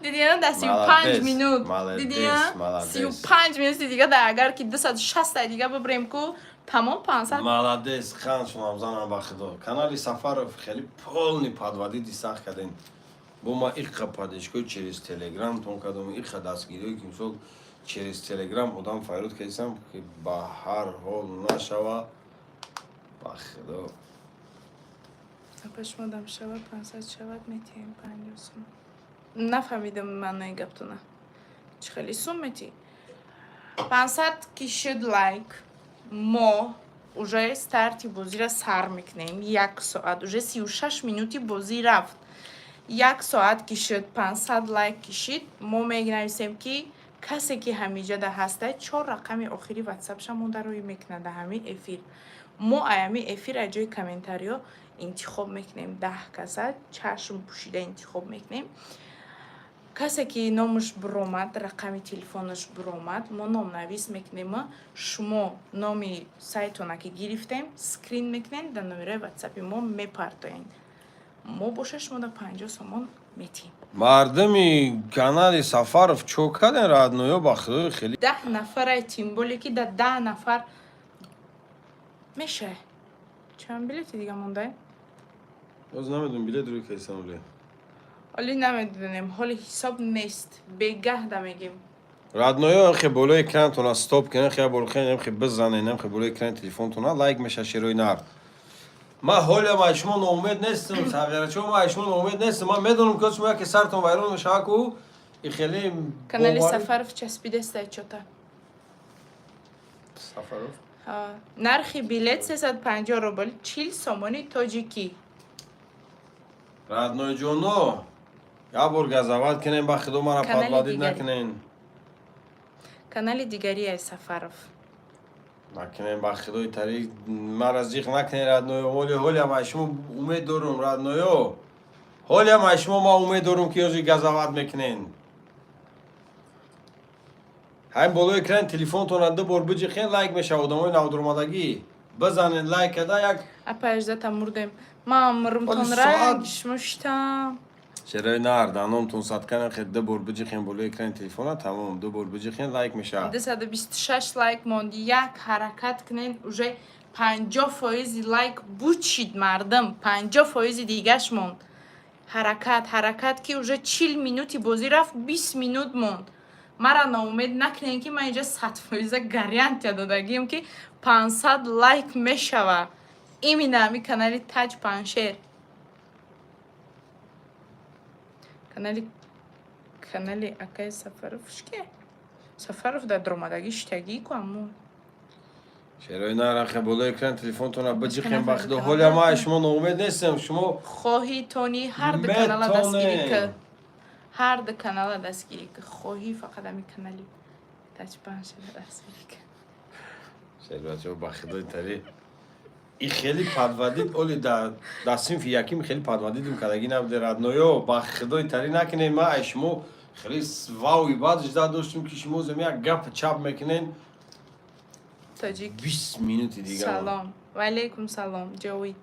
Дидия, дар 35 минут дидия, 35 минути дига да, агар ки 260 дига бибирем ку, тамом, 500. Молодец, хан шумам занам, ба худо, канали Сафаров хеле полный подводить сахт кардем. Бо ма иққа поддержка ҳои через Телеграм тон кардам, иққа дастгириҳое ки мисол через Телеграм одам файрод кардисам, ки ба ҳар ҳол нашава, ба худо. Пашмодам шавад, 500 шавад, метиҳем 50 сум. Нафаҳмидам маънои гаптона. Чӣ хеле сум метиҳ? 500 ки шуд лайк, мо уже старти бозиро сар мекунем. Як соат, уже 36 минути бозӣ рафт. Як соат ки шуд, 500 лайк кишид, мо менависем, ки касе ки ҳамиҷада ҳаста, чор рақами охири ватсапша мо дароӣ мекунад дар ҳамин эфир. Мо аями эфир аз ҷои комментариё интихоб мекунем, 10 каса чашм пӯшида интихоб мекунем. Касе ки номаш буромад, рақами телефонаш буромад, мо номнавис мекунем. Шумо номи сайтона ки гирифтем, скрин мекунем, дар номерои ватсапи мо мепартоем. Мо боша шумо да 50 сомон метиҳем. Мардуми канали Сафаров чо карден, родной ё, ба худои, хеле. 10 нафарай, тем более ки да 10 нафар мешай. Чанд билети дига мондай? Боз намедонам, билет рӯи кайсам ле. Ҳоли намедонем, ҳоли ҳисоб нест, бегаҳ да мегем. Родной ё, хе болои экранатона стоп кунен, хе болхен, хе бизанен, хе болои экрани телефонтона, лайк меша, шерои нар. Ман ҳолиам аз шумо ноумед нестам, сағирачо, ман аз шумо ноумед нестам. Ман медонам, ки шумо яке сартон вайрон мешава ку и хеле. Канали Сафаров часпидестай чота. Сафаров. Нархи билет 350 рубл, 40 сомони тоҷикӣ. Родной ҷоно, як бор газават кунем, ба худо, мара подводить накунен. Канали дигарии Сафаров. Накунем, ба худои тари, мара зиқ накунен, родной ё. Ҳоли ҳолиам аз шумо умед дорум, родной ё, ҳолиам аз шумо ман умед дорум, ки ёзи газават мекунен. Ҳамин болои экрани телефонтона ду бор биҷиқен, лайк мешава. Одамои навдуромадагӣ бизанен лайк када як. Апа, мурдем, ман мурумтон ранг шумо шитам. Шерои нар, даномтон садкана, хе ду бор биҷиқен болои экрани телефона, тамом, ду бор биҷиқен, лайк мешавад. 226 лайк монд, як ҳаракат кунен, уже 50 фоизи лайк бучид, мардум, 50 фоизи дигаш монд. Ҳаракат, ҳаракат, ки уже 40 минути бозӣ рафт, 20 минут монд. Мара ноумед накунем, ки ман инҷа 100 фоиза гарантия додагием, ки 500 лайк мешава именно ҳами канали Таҷ Паншер. Канали акаи Сафаров шке Сафаров дар дуромадагӣ шитагӣ ку аммо. Шерои нарахе, болои экран телефонтона биҷиқем, ба худо, ҳоля ман аз шумо ноумед нестам, шумо Хоҳӣ тони ҳар ду канала дастгирӣ ки, ҳар ду канала дастгирӣ ки, хоҳӣ фақат ҳами канали Таҷ Паншера дастгирӣ ки. Шербачо, ба худои тари, и хеле подводить оли дар синфи яким хеле подводить им кардагӣ набуде. Родной ё, ба худои тари, накунем. Ман аз шумо хеле вауи бад жда доштем, ки шумо зем як гап чап мекунен. Тоҷик. 20 минути дига. Салом. Ва алейкум салом, Ҷовид.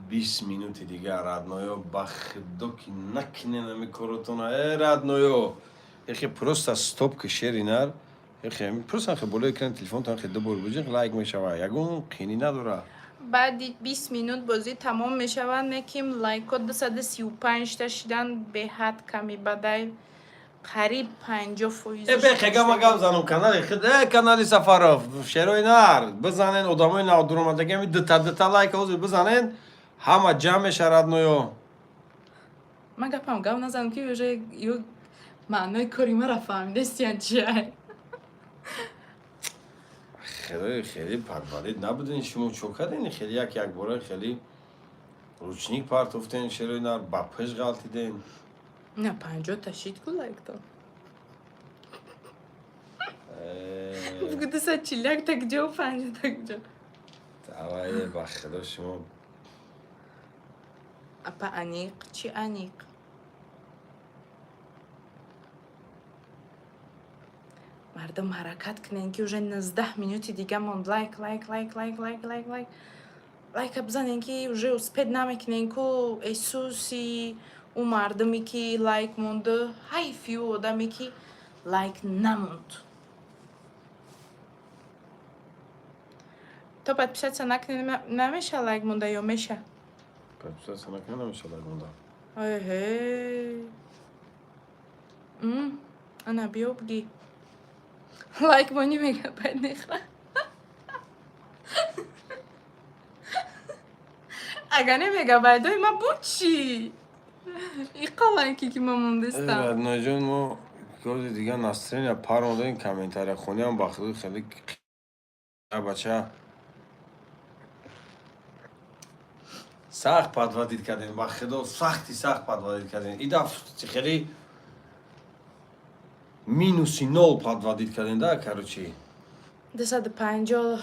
20 минути дига, родной ё, ба худо ки накунен ами коротона. Э, родной ё, эхе просто стоп ки шери нар, эхе просто хе болои экрани телефонтон хе дубор буҷиқ, лайк мешава, ягон қинӣ надора. Баъди 20 минут бозӣ тамом мешавад, меким лайкҳо 235 та шидан, беҳад ками бадай, қариб 50 фоиз. Э, бехега ма гап занам канали худ, э, канали Сафаров, шерои нар бизанен, одамои навдуромадагами дута дута лайк ҳозир бизанен, ҳама ҷамъ меша, родной ё. Ман гапам гап назанам, ки уже ё маънои кори мара фаҳмидестиян чиай. Хеле хеле подводить набуден шумо, чо карден? Хеле як якбора хеле ручник партофтен, шерои нар, ба пеш ғалтиден. На 50 та шид ку лайкто. Э, 241 та куҷо, 50 та куҷо? Давай, ба худо, шумо. Апа, аниқ чи аниқ? Мардум, ҳаракат кунен, ки уже 19 минути дига монд. Лайк, лайк, лайк, лайк, лайк, лайк, лайк, лайка бизанен, ки уже успеть намекунен ку. Эҳсоси ӯ мардуме ки лайк монду, ҳайфи ӯ одаме ки лайк намонд. То подписаться накунен, намеша лайк монда ё меша? Подписаться накунен, намеша лайк монда. Эҳе. Ана биё, бигӣ лайк мони, мегабайт мехӯра. Агар не мегабайтҳои ма буд чӣ? Иқа лайке ки ма мондестам. Родной ҷон, мо гози дига настроение парондем, комментария хониам ба худи хеле бача сахт подводить кардем, ба худо, сахти сахт подводить кардем. И даф хеле минуси нол подводить кардем да, короче. 250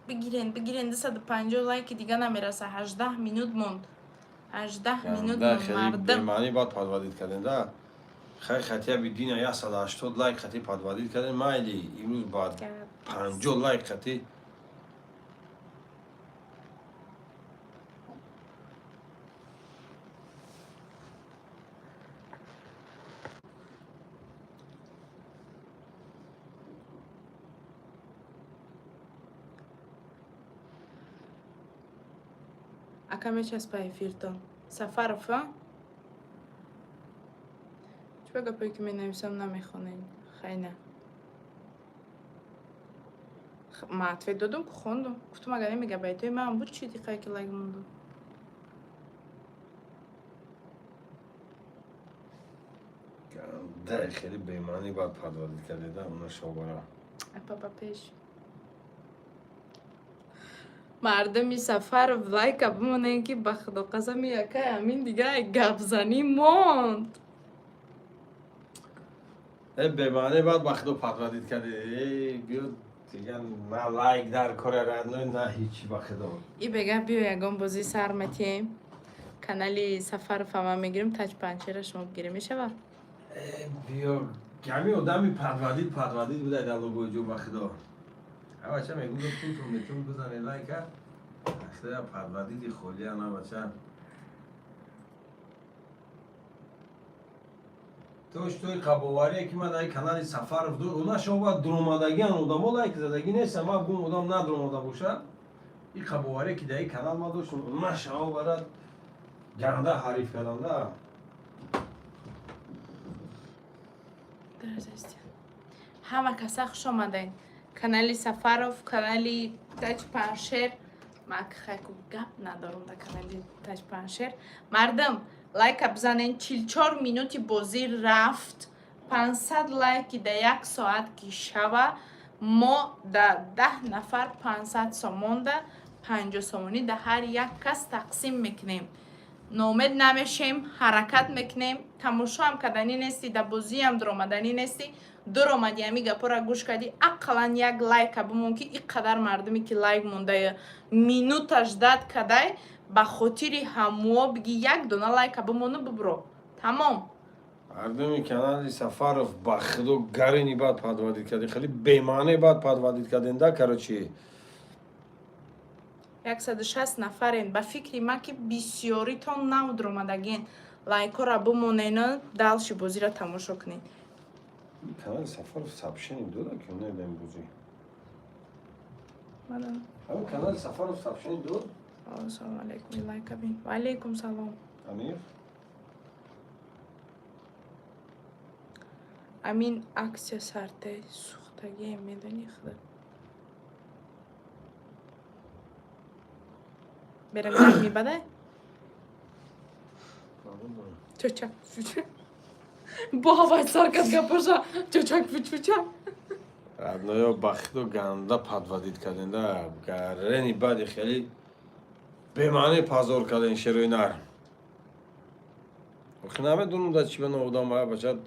бигирен, бигирен, 250 лайки дига намераса. 18 минут монд, 18 минут монд, мардум. Бемаъни баъд подводить кардем да. Хай, хотя бы дина 180 лайк хати подводить кардем, майли, имрӯз ба 50 лайк хати. Ака, мечаспа эфиртон, Сафаров, а? Чӣ гапое ки менависам, намехонем? Хайна, ма ответ додум ку, хондум, гуфтум, агар мегабайтҳои ман буд чӣ, диққае ки лайк мондум. Да, хеле бемаъни баъд подводить кардеда уна шобара. Апа, ба пеш мардуми Сафаров лайка бимонем, ки ба худо қасами, якай амин дига гапзанӣ монд. Э, бемаъни баъд ба худо подводить карди. Э, биё дига, на лайк дар кори, родной, на ҳичи, ба худо. И бега биё, ягон бозӣ сар метиҳем, канали Сафаров ама мегирем, тач панчера шумо бигирем, мешава? Э, биё, ками одами подводить будай дар лобои ҷо, ба худо. А бача мегӯ, пултон метун, бизане лайка, худоя, подводить и холия на бача. То что қабоварие ки ман дар канали Сафаров она шоба дуромадагиан, одамо лайк задагӣ нестам, ман гум одам надуромада бошад, и қабоварие ки дар канал ман доштам, она шао барад ганда ҳариф карданда. Ҳама каса хуш омадед, канали Сафаров, канали Таҷ Паншер. Ман хайку гап надорам дар канали Таҷ Паншер. Мардум, лайка бизанен, 44 минути бозӣ рафт, 500 лайки да як соат ки шава, мо да 10 нафар 500 сомонда 50 сомонӣ да ҳар як кас тақсим мекунем. Ноумед намешем, ҳаракат мекунем. Тамошоам карданӣ нестӣ, да бозиам дуромаданӣ нестӣ, дуромадӣ, ҳами гапҳоро гӯш кардӣ, ақаллан як лайка бимон, ки ин қадар мардуме ки лайк мондая, минуташ дад кадай, ба хотири ҳамуо биги, як дона лайка бимону бибро, тамом. Мардуми канали Сафаров, ба худо, гарини бад подводить кардем, хеле бемаъне бад подводить кардем да, короче. 160 нафарен. Ба фикри ман, ки бисёритон нав дуромадагин, лайкҳоро бимонену дальше бозиро тамошо кунед. Канали Сафаров сообщение дода ки не дар бозӣ? Ҳамин канали Сафаров сообщение дод? Ассалому алайкум, лайка бин. Ва алайкум салом. Амир. Амин, аксия сарте сӯхтагие, медонӣ, худо берам мебадай. Чочак фуча. Бо ҳавай сар кад гапоша, чочак фучфуча. Родноё, ба худо, ганда подводить кардем да, гарени бади, хеле бемаъне позор кардем шерои нар. Охи намедонам, да чӣ ба одам бача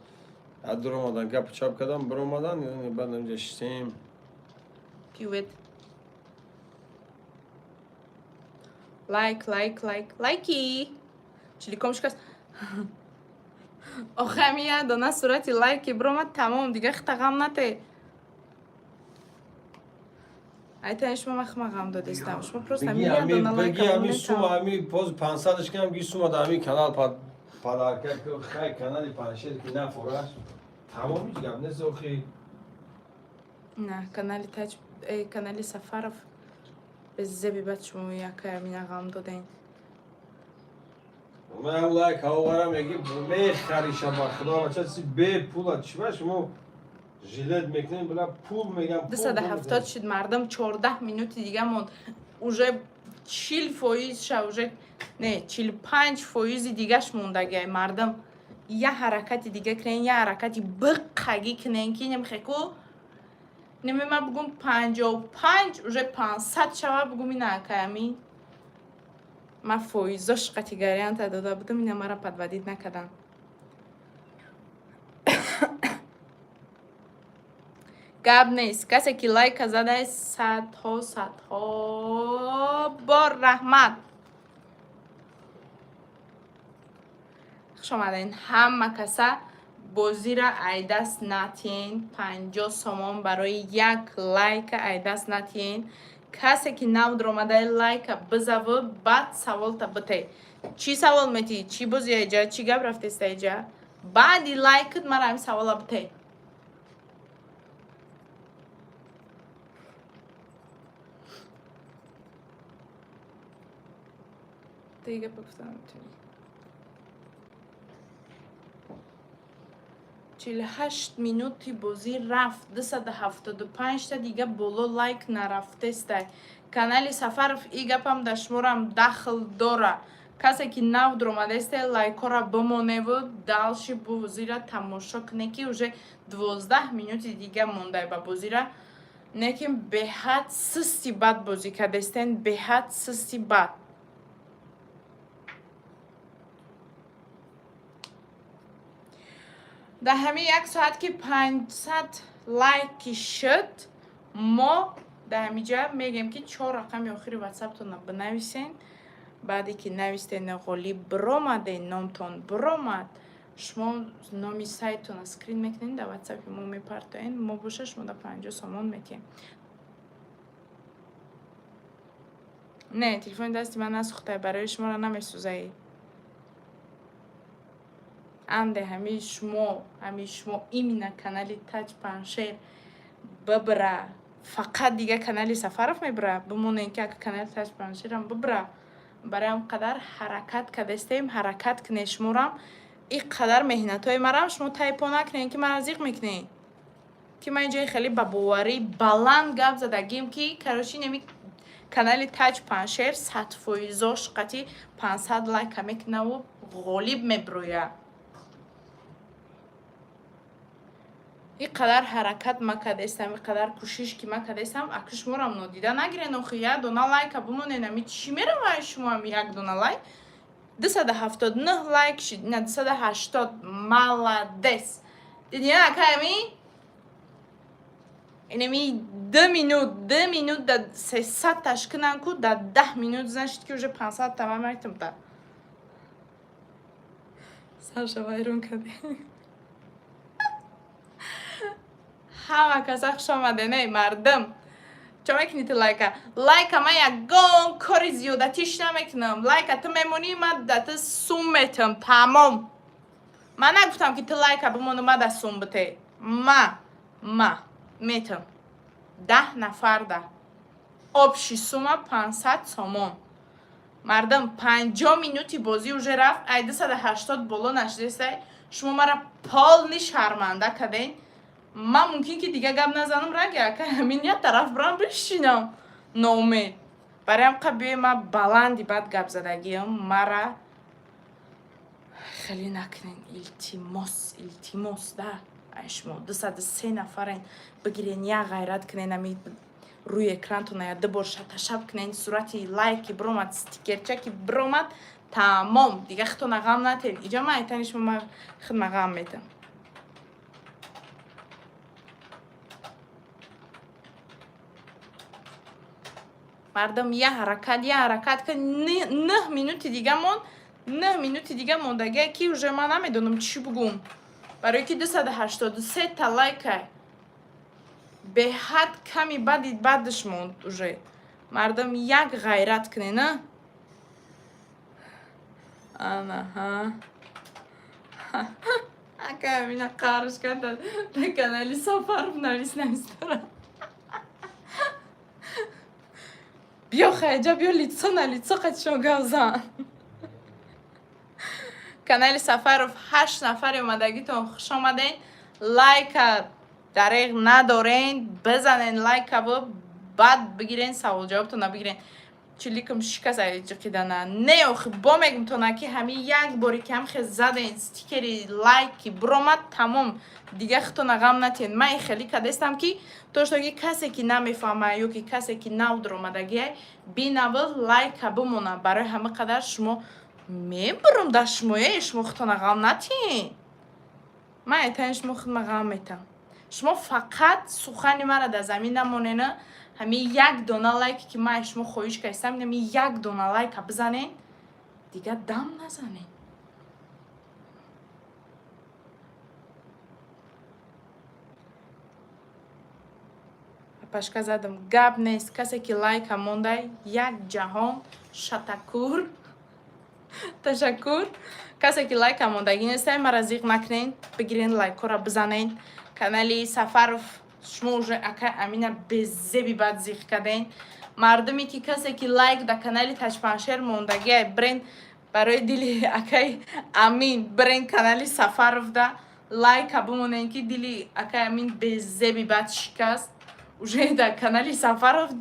дуромадан, гапу чап кардам, биромадан, баъд инҷа шистем. Привет. Лайк, лайк, лайк, лайки. Чиликом шикаст. Охи, ҳами як дона сурати лайки биромад, тамом, дига хита ғам нате. Айтани шумо, ман хима ғам додистам. Шумо просто ҳами як дона лайка Беги, ҳами монед, сума, тамом. ҳами поз 500-ш кам ги сума да ҳами канал подарка, хай, канали Паншер ки нафораш. Тамом, ҳеҷ гап нест охи. На, канали Таҷ, канали Сафаров беззеби бад, шумо якая мина ғам доден. Ман лайк оварам, меги мехариша, ба худо, бача, си бепула чӣ ба шумо жилет мекунем, била пул мегам. Пул. 270 шуд, мардум, 14 минути дига монд. Уже 40 фоизша, уже не, 45 фоизи дигаш мондагиай, мардум. Я ҳаракати дига кунен, я ҳаракати биққагӣ кунен, ки немхеку неме ман бугум 55, уже 500 шава, бугум ина акаями ман фоизош қати гарантия дода будам, ина мара подводить накардам. Гап нест, касе ки лайка задай, садҳо садҳо бор раҳмат. Хуш омаден ҳама каса. Бозира айдаст натиен. 50 сомон барои як лайка айдаст натиен. Касе ки нав дуромадаи, лайка бизаву баъд саволта бите. Чӣ савол метиҳӣ? Чӣ бози айҷа? Чӣ гап рафтеста айҷа? Баъди лайкат мара ҳамин савола бите. Дига гуфта наметавонӣ. 48 минути бозӣ рафт, 275-та дига боло лайк нарафтестай. Канали Сафаров, и гапам дар шуморам дахл дора. Касе ки нав дуромадесте, лайкҳоро бимоневу дальше бозиро тамошо куне, ки уже 12 минути дига мондай ба бозира. Лекин беҳад систи бад бозӣ кардестен, беҳад систи бад. Дар ҳамин як соат ки 500 лайки шуд, мо дар ҳаминҷа мегӯем, ки чор рақами охири ватсаптонро бинависен. Баъде ки навистен, ғолиб биромаден, номтон биромад, шумо номи сайтонро скрин мекунед, дар ватсапи мо мепартоед, мо боша шумо да 50 сомон метиҳем. Не, телефони дасти ман насӯхта, барои шуморо намесӯзаи. Анде ҳамин шумо именно канали Таҷ Паншер бибра, фақат дига канали Сафаров мебира, бимонем, ки ака канали Таҷ Паншерам бибра. Барои ҳам қадар ҳаракат кардастем, ҳаракат кунед. Шуморам ин қадар меҳнатҳои марам шумо тайпо накунед, ки мара зиқ мекунед, ки ман инҷои хеле ба боварӣ баланд гап задагим, ки короче, неми канали Таҷ Паншер 100 фоизош қати 500 лайка мекунаву ғолиб мебирояд. Ин қадар ҳаракат ма кардастам, ин қадар кӯшиш ки ма кардастам, аки шуморам нодида нагирен. Охи, як дона лайка бимонед, ами чӣ меравад шумо ами як дона лайк? 279 лайк шид, на, 280. Молодец, дидӣ, ака, ами инами 2 минут, 2 минут да 300 таш кунан ку, да 10 минут, значит, ки уже 500 тамам майтам. Да. Сарша вайрон кардем. Ҳама каса хуш омаден, эй мардум. Чо мекунӣ ту лайка? Лайка ман ягон кори зиёдатиш намекунам. Лайка ту мемонӣ, ман да ту сум метам, тамом. Ман нагуфтам, ки ту лайка бимону ма да сум бите. Ма метам. 10 нафарда. Общий сумма 500 сомон. Мардум, 50 минути бозӣ уже рафт, ай 280 боло нашидестай. Шумо мара полный шарманда карден. Ман мумкин ки дига гап назанам, ранги ака ҳамин як тараф бирам бишинам. Ноумед. Барои ҳам биёи ман баланди бад гап задагиам, мара хеле накунен, илтимос, илтимос да. Ай шумо 203 нафарен, бигирен як ғайрат кунен, ами рӯи экрантона я ду бор шаташаб кунен, сурати лайки биромад, стикерчаки биромад, тамом. Дига худтона ғам натен. Иҷа ман айтани шумо, ман худма ғам метам. Мардум, я ҳаракат, я ҳаракат кун. 9 минути дига монд, 9 минути дига мондагия, ки уже ман намедонам чӣ бугум. Барои ки 283 та лайка беҳад ками бади бадш монд уже. Мардум, як ғайрат кунен, а? Анаҳа. Ака Амина қарш кард дар канали Сафаров навис навис дорад. Биё хайҷа, биё лицо на лицо қатишон гап зан. Канали Сафаров ҳашт нафари омадагитон хуш омаден. Лайка дареғ надорен, бизанен лайкаву баъд бигирен саволҷавобтона бигирен. Чиликам шикаст ҷиқидана. Не, охи бо мегумтона, ки ҳамин як боре ки ҳам хел заден стикери лайки биромад, тамом, дига худтона ғам натиҳед. Ман хеле кадестам, ки то что ки касе ки намефаҳма ё ки касе ки нав дуромадагиай бинаву лайка бимона. Барои ҳама қадар шумо мебурам дар шумое, шумо худтона ғам натиҳед. Ман айтани шумо худма ғам метам. Шумо фақат сухани мара дар замин намонена. Ҳамин як дона лайке ки ман аз шумо хоҳиш кардам, ҳамин як дона лайка бизанен, дига дам назанен. Пашка задам, гап нест. Касе ки лайка мондай, як ҷаҳон шатакур, ташаккур. Касе ки лайка мондагӣ нестай, мара зиқ накунен, бигирен лайкҳоро бизанен. Канали Сафаров шумо уже ака Амина безеби бад зиқ карден. Мардуме ки касе ки лайк дар канали Таҷпаншер мондагиай, бренд барои дили акаи Амин бренд канали Сафаровда лайка бимонен, ки дили акаи Амин безеби бад шикаст. Уже дар канали Сафаров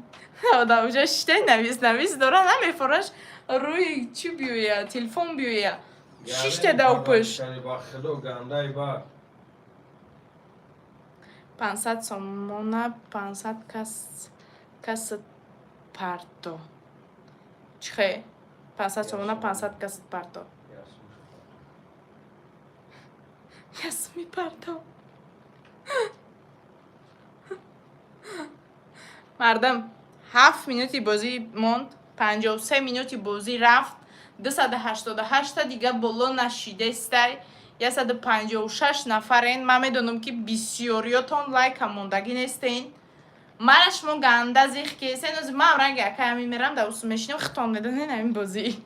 да уже шитай навис навис дора, намефораш рӯи чӣ биёя, телефон биёя, шиште дав пӯш. Ба худо гандаи бад. 500 сомона 500 кас касат парто. Чихе 500 сомона 500 касат парто? Ясми парто. Мардам, 7 минути бозӣ монд, 53 минути бозӣ рафт, 288-та дига боло нашидестай, 156 нафарен. Ман медонам, ки бисёриётон лайка мондагӣ нестен. Мара шумо ганда зих кесен. Ози ман ранги акай ҳамин мерам дар усу мешинам, хитон медонен. Ҳамин бозӣ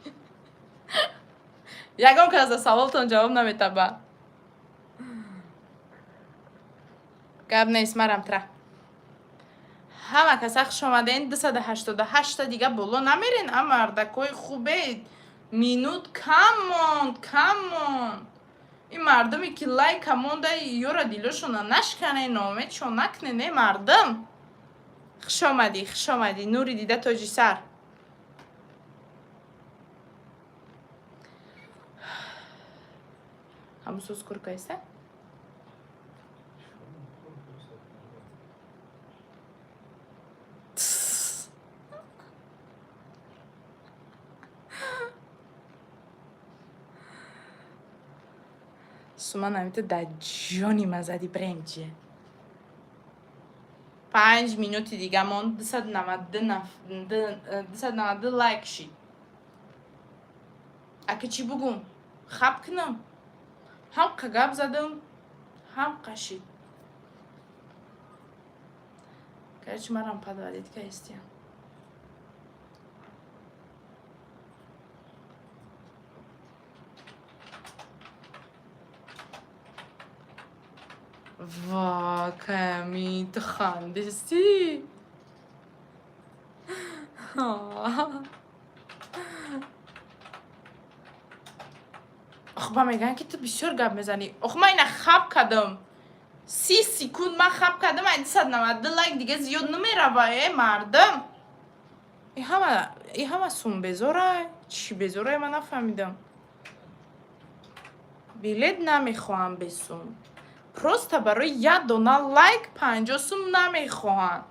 ягон кас за саволтон ҷавоб наметаба. Гап нест, марам тра. Ҳама каса хуш омаден. 288-та дига боло намерен, а мардакои хубе. Минут кам монд, кам монд. Ин мардуме ки лайка монда, ёра дилошона нашкане, ноумедшон накунен, э мардум. Хуш омадӣ, хуш омадӣ, нури дида, тоҷи сар. Ҳамун соз куркаиста. Суман амита дар ҷони ма зади, брем чие. 5 минути дига монд, 292 лайк шид. Ака чӣ бугум, хаб кунам? Ҳам гап задам, ҳам қашид. Короче, марам подводить кайстия. Ва, ками, ту хандисти? Ох, ба мегӯянд, ки ту бисёр гап мезанӣ. Ох, ман ина хаб кардам. 30 секунд ман хаб кардам, ай 292 лайк дига зиёд намерава, э, мардум. И ҳама сум безорай? Чӣ безорай, ман нафаҳмидам. Билет намехоҳам бесум. Просто барои як дона лайк 50 сум намехоҳанд.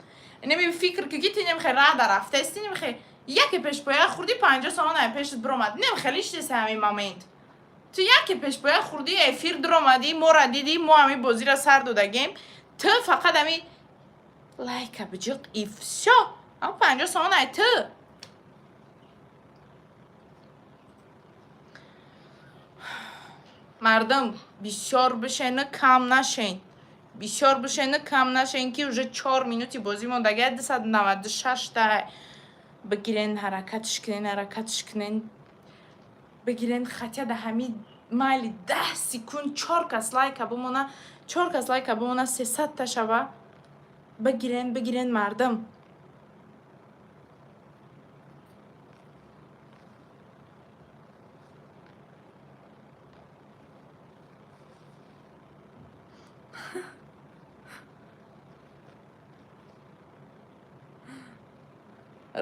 Инами фикр ки ки ту немихе рада рафтаисти, немихе яке пешпоя хурди, 50 сомон ай пешат биромад. Немихе лиштеса ҳамин момент. Ту яке пешпоя хурди, эфир дуромадӣ, мора дидӣ, мо ҳамин бозиро сар додагем. Ту фақат ҳамин лайка биҷиқ и всё. Ам 50 сомон ай ту. Мардум, бисёр бишена, кам нашен. Бисёр бишена, кам нашен, ки уже 4 минути бозӣ мондага, 296 та. Бигирен, ҳаракатш кунен, ҳаракатш кунен. Бигирен, хотя да ҳамин майли 10 секунд чор кас лайка бимона, чор кас лайка бимона, 300-та шава. Бигирен, бигирен, мардум.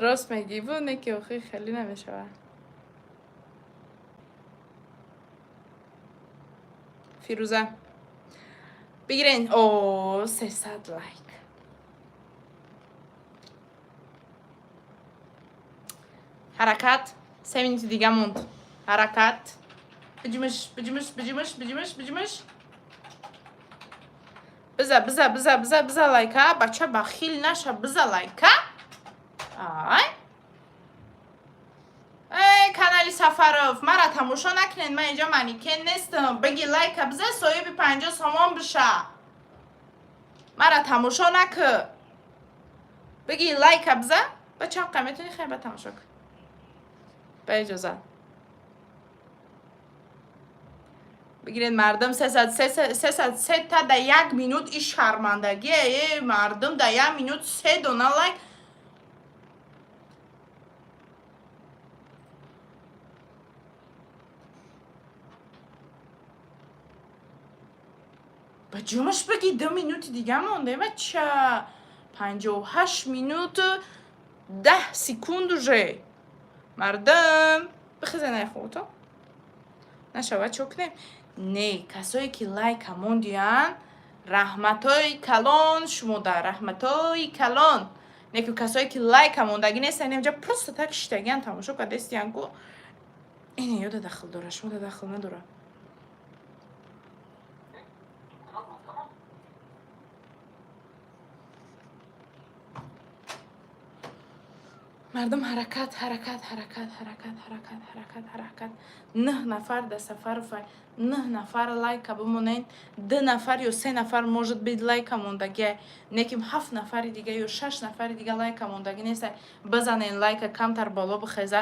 Рост мегӣ, бу не ки охи хеле намешавад. Фирӯза. Бигирен. О, 300 лайк. Ҳаракат. 3 минути дига монд. Ҳаракат. Биҷимиш, биҷимиш, биҷимиш, биҷимиш, биҷимиш. Биза, биза, биза, биза, биза лайка. Бача бахил наша, биза лайка. Ай. Эй, канали Сафаров, мара тамошо накунед, ман инҷо манекен нестам. Биги лайка биза, соҳиби 50 сомон биша. Мара тамошо накӣ. Биги лайка биза, ба чанд қа метавонӣ хай ба тамошо кун. Ба иҷозат. Бигиред, мардум, 303 та да як минут, и шармандагие, э, мардум, да як минут се дона лайк. Ба ҷумаш биги, 2 минути дига монда, бача. 58 минуту 10 секунд уже. Мардум, бихезе найхото. Нашава, чо кунем? Не, касое ки лайка мондиянд, раҳматҳои калон шумода, раҳматҳои калон. Не ки касое ки лайка мондагӣ нестанд, инҷа просто так шиштагиан, тамошо кардастиян ку. Ине ёда дахл дора, шумода дахл надора. Мардум, ҳаракат, ҳаракат, ҳаракат, ҳаракат, ҳаракат, ҳаракат, ҳаракат. Нӯҳ нафар да Сафарова, нӯҳ нафар лайка бимонед, ду нафар ё се нафар может быть лайка мондагия, неким ҳафт нафари дига ё шаш нафари дига лайка мондагӣ неста. Бизанен лайка, камтар боло бихеза.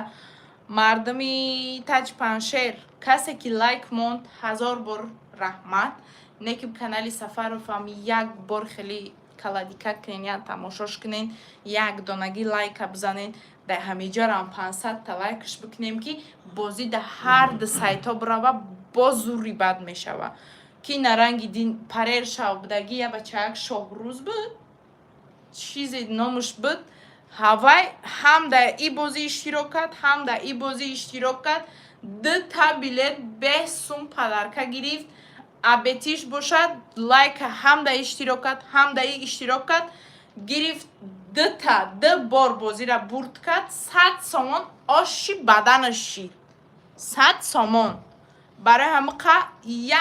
Мардуми таҷ паншер, касе ки лайк монд, ҳазор бор раҳмат. Неким канали Сафаровам як бор хеле каладика кунен, як тамошош кунен, як донагӣ лайка бизанен. Дар ҳамиҷарам 500-та лайкаш бикунем, ки бозӣ да ҳар ду сайтҳо бирава, боз зури бад мешава. Ки наранги дин парер шав будагӣ, я бачаяк Шоҳрӯз буд, чизе номуш буд, ҳавай ҳам дар и бозӣ иштирок кард, ҳам дар и бозӣ иштирок кард, дута билет 5 сум подарка гирифт. Абетиш бошад, лайка ҳам дар иштирок кард, ҳам дар и иштирок кард, гирифт дута, ду бор бозиро бурд кард, 100 сомон оши баданаш шид, 100 сомон. Барои ҳамиқа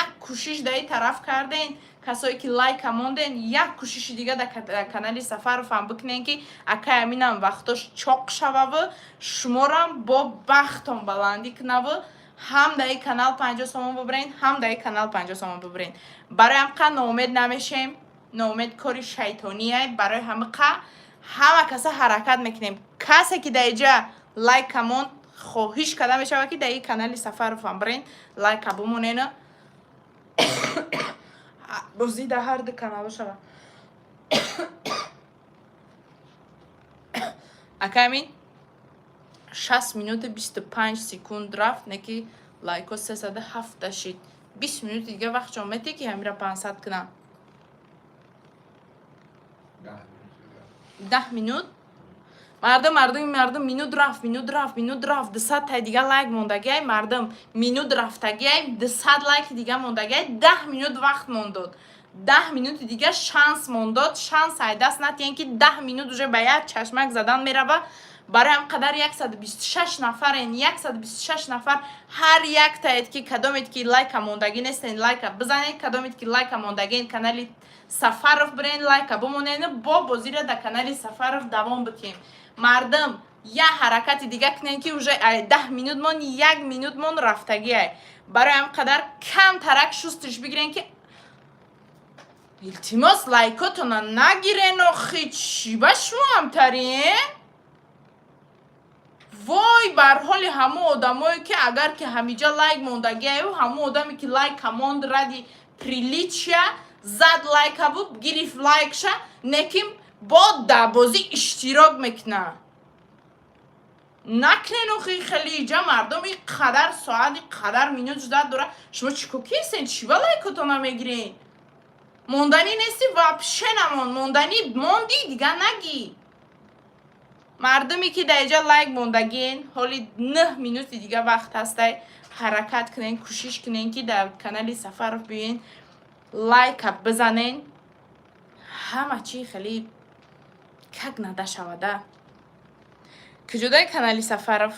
як кӯшиш дар ин тараф карден, касое ки лайка монден, як кӯшиши дига дар канали Сафаровам бикунен, ки акай аминам вақтош чоқ шававу шуморам бо бахтон баландӣ кунаву. Ҳам дар ин канал 50 сомон бубурен, ҳам дар ин канал 50 сомон бубурен. Барои ҳамқа ноумед намешем. Ноумед кори шайтоние. Барои ҳамиқа ҳама каса ҳаракат мекунем. Касе ки дар иҷа лайка монд, хоҳиш карда мешавад, ки дар ин канали Сафаровам бирен, лайка бимонена, бозӣ дар ҳар ду канало шавад. Акамин 6 минуту 25 секунд рафт, не ки лайко 307 шид. 20 минути дига вақт ҷон мете, ки ҳамира 500 кунам. 10 минут. 10 минут. Мардум, мардум, мардум, минут рафт, минут рафт, минут рафт. 200 тай дига лайк мондагиай, мардум. Минут рафтагиай, 200 лайки дига мондагиай, 10 минут вақт мондод. 10 минути дига шанс мондод, шанс ай даст натиҳен, ки 10 минут уже ба як чашмак задан мерава. Барои ҳам қадар 126 нафарен, 126 нафар, ҳар яктаед, ки кадомед ки лайка мондагӣ нестен, лайка бизанед, кадомед ки лайка мондагин, канали Сафаров бирен, лайка бимонен, бо бозиро дар канали Сафаров давом бикунем. Мардум, як ҳаракати дига кунем, ки уже ай 10 минут мон, як минут мон рафтагиай. Барои ҳам қадар камтарак шустиш бигирен, ки илтимос, лайкотона нагирен. Охи, чӣ ба шумо ҳамтарин? Вой бар ҳоли ҳамон одамое, ки агар ки ҳамиҷа лайк мондагиаю, ҳамон одаме ки лайка монд, ради приличия зад лайка буд, гирифт лайкша, неким бо дар бозӣ иштирок мекуна. Накунен охи хеле. Иҷа мардум ин қадар соат, ин қадар минут ждать дора. Шумо чӣ кокистен? Чӣ ба лайкотона мегирен? Монданӣ нести, вообще намон. Монданӣ монди, дига нагӣ. Мардуме ки дар иҷа лайк мондагин, ҳоли 9 минути дига вақт ҳастай, ҳаракат кунен, кӯшиш кунен, ки дар канали Сафаров биёен, лайка бизанен. Ҳама чӣ хеле как надо шавада. Куҷодаи канали Сафаров?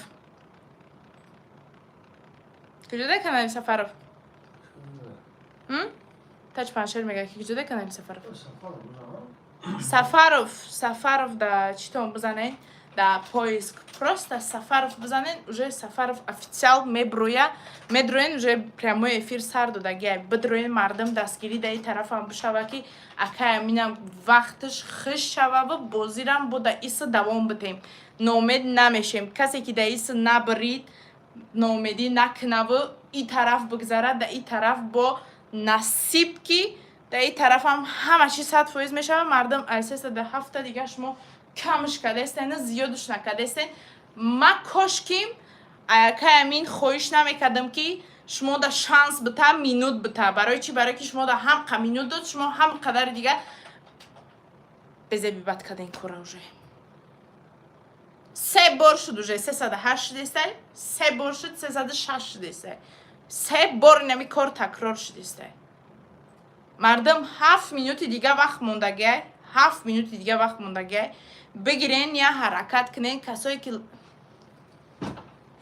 Куҷодаи канали Сафаров? Тач паншер мега, ки куҷодаи канали Сафаров? Сафаров, Сафаров да читон бизанен, да поиск просто Сафаров бизанен, уже Сафаров официал меброя, медроен, уже прямой эфир сар додагиай. Бидроен, мардум, дастгирӣ дар ин тарафам бишава, ки акай аминам вақташ хиш шававу бозирам бо да иса давом битем. Ноумед намешем. Касе ки да иса набирид, ноумедӣ накунаву и тараф бигзарад, да и тараф бо насиб, ки дар ин тарафам ҳама чи 100% мешавад. Мардум, ай 307 дига шумо камш кардастен, зиёдш накардастен. Ма кошким акай амин хоҳиш намекардам, ки шумо да шанс бита, минут бита. Барои чӣ? Барои ки шумо да ҳам қа минут дод, шумо ҳам қадари дига безеби бад карден кора. Уже се бор шуд, уже 308 шудестай, се бор шуд, 306 шудестай, се бор инами кор такрор шудестай. Мардум, 7 минути дига вақт мондагиай, 7 минути дига вақт мондагиай. Бигирен, я ҳаракат кунен. Касое ки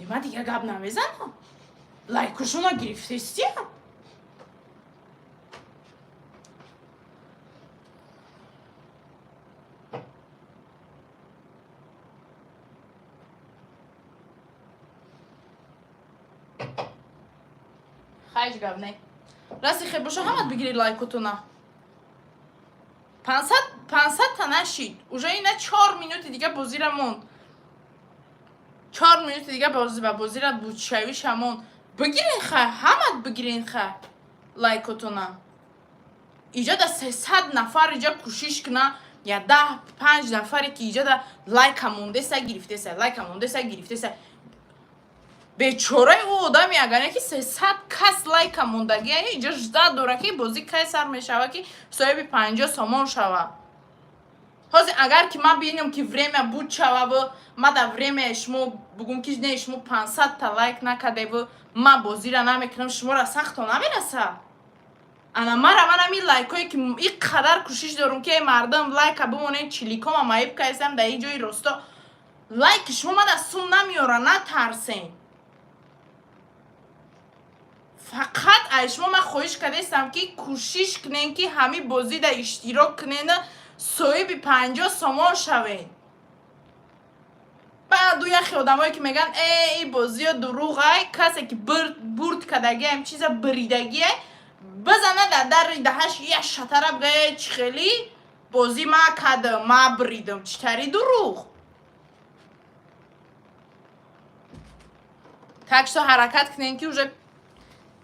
ма дига гап намезанам, лайкушона гирифтестия. Хайҷ гап не, расти хел боша, ҳамат бигири лайкотона. 500, 500 та нашид. Уже ина 4 минути дига бозира монд, 4 минути дига бози ба бозира бучавиша монд. Бигирен хай, ҳамат бигирен хай лайкотона. Иҷа да 300 нафар иҷа кӯшиш куна, я 10 панҷ нафаре ки иҷа да лайка мондеса, гирифтеса, лайка мондеса, гирифтеса. Бечораи ӯ одаме, агар ки 300 кас лайка мондагия, иҷа ждать дора, ки бозӣ кай сар мешава, ки соҳиби 50 сомон шава. Ҳозир агар ки ман бинам, ки время буд шававу ма дар время шумо бугум, ки не, шумо 500 та лайк накардеву, ман бозира намекунам, шуморо сахто намераса. Ана мара ман ами лайкое ки ин қадар кӯшиш дорум, ки эй мардум, лайка бимонед, чиликома маиб кардам дар ин ҷои росто. Лайки шумо мада сум намеёра, натарсен. Фақат ай шумо ман хоҳиш кардастам, ки кӯшиш кунен, ки ҳамин бозида иштирок кунену соҳиби 50 сомон шавед. Баъду Яхе одамое ки мегӯянд, э, и бозиё дурӯғай, касе ки бурд кардагиам, чиза бридагие, бизана дар дари даҳаш як шатара, бигӯя: «Э, чӣ хели бозӣ ма кардам, ма бридам, чӣ тари дурӯғ?» Так что ҳаракат кунем, ки уже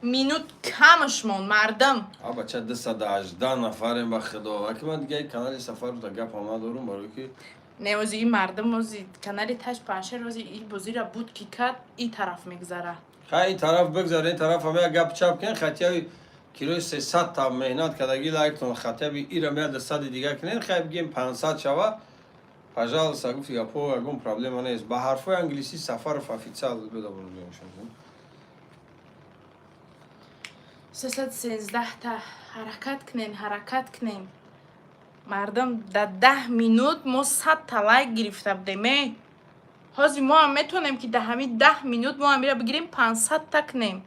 минут камаш монд, мардум. А бача, 218 нафарем, ба худо. Аки ман дига канали Сафаров гапам надорум, барои ки Не, ози и мардум, ози канали Таш Паншер, ози и бозира буд ки кад, и тараф мегзара. Хай, ин тараф бигзара, ин тараф ҳам як гап чап кунен, хотя килои 300 та меҳнат кардаги лайктон, хотя бы ира меяд 100-и дига кунен, хай, бигем 500 шава, пожалуйста. Гуфти гапо, ягон проблема нест. Ба ҳарфҳои англисӣ Сафаров официал беда. 313 та. Ҳаракат кунен, ҳаракат кунен, мардум. Дар 10 минут мо 100 та лайк гирифта будем. Э, ҳозир мо ҳам метавонем, ки дар ҳамин 10 минут мо ҳамира бигирем, 500 та кунем.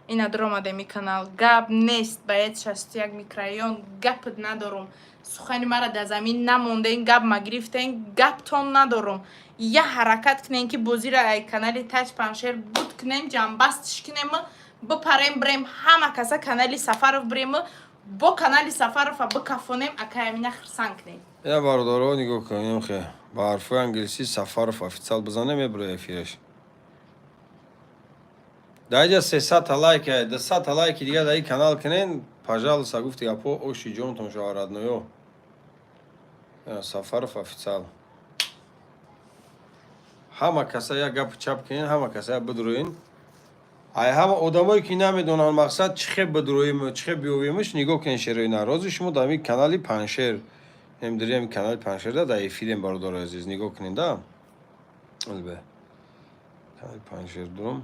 Ина дуромадем и канал, гап нест. Баед 61 микрорайон, гапт надорум. Сухани мара дар замин намонден, гап ма гирифтен, гаптон надорум. Я ҳаракат кунем, ки бозира ай канали Таҷ Паншер буд кунем, ҷамъбастш кунем, бипарем, бирем, ҳама каса канали Сафаров бирем, бо канали Сафарова бикафонем, акай Амина хирсан кунем. Ина, бародаро, нигоҳ кунем, хе ба ҳарфҳои англисӣ Сафаров официал бизанем, мебура эфираш. Дар инҷа 300 та лайк, 200 та лайки дига дар ин канал кунен, пожалуйста. Гуфти гапо, оши ҷонтон шава, родной. О, Сафаров официал, ҳама каса як гапи чап кунен, ҳама каса як бидроин. Ай ҳама одамое ки намедонанд, мақсад, чӣ хел бидроим, чӣ хел биёвемш, нигоҳ кунен, шерои нарози шумо дар ҳамин канали Паншер дирем, канали Паншерда дар эфирем, бародари азиз, нигоҳ кунен да. Канали Паншер дурум,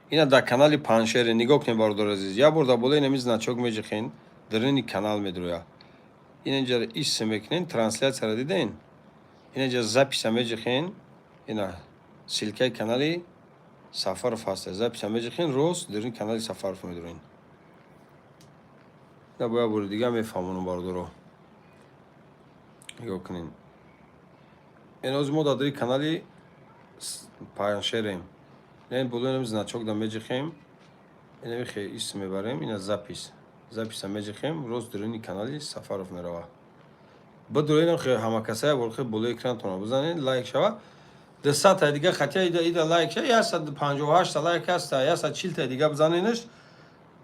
ина дар канали Паншере, нигоҳ кунед, бародари азиз. Як бор дар болои инами значок меҷиқен, дарини канал медроя. Ина инҷа исм мекунен, трансляцияро диден, ина инҷа запись а меҷиқен, ина ссылка и канали Сафаров ҳаста, запись а меҷиқен, рост дарини канали Сафаров медроен. Ина бо як бори дига мефаҳмонам, бародаро, нигоҳ кунен. Ин ҳозир мо дар дари канали Паншерем. Ин болои инами значок да меҷиқем, инами хе исм мебарем, ина запись, запись а меҷиқем, рост даруни канали Сафаров мерава. Бидуроинам хе ҳамакаса як бор хе болои экранатонро бизанед, лайк шава. 200 та дига хотя ида лайк ша, 158 та лайк ҳаста, 140 та дига бизаненаш.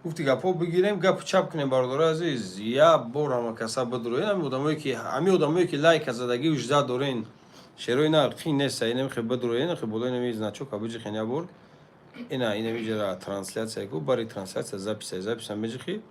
Гуфти гапҳо, бигирем, гапу чап кунем, бародари азиз. Як бор ҳамакаса бидуроин, ҳами одамое ки лайка задагӣ ужда дорен, шерои на қин неста. Инами хе бидуроин, хе болои инами значок а биҷиқен як бор, ина инами ҷара трансляция ку, бари трансляция запись а, запись а меҷиқи,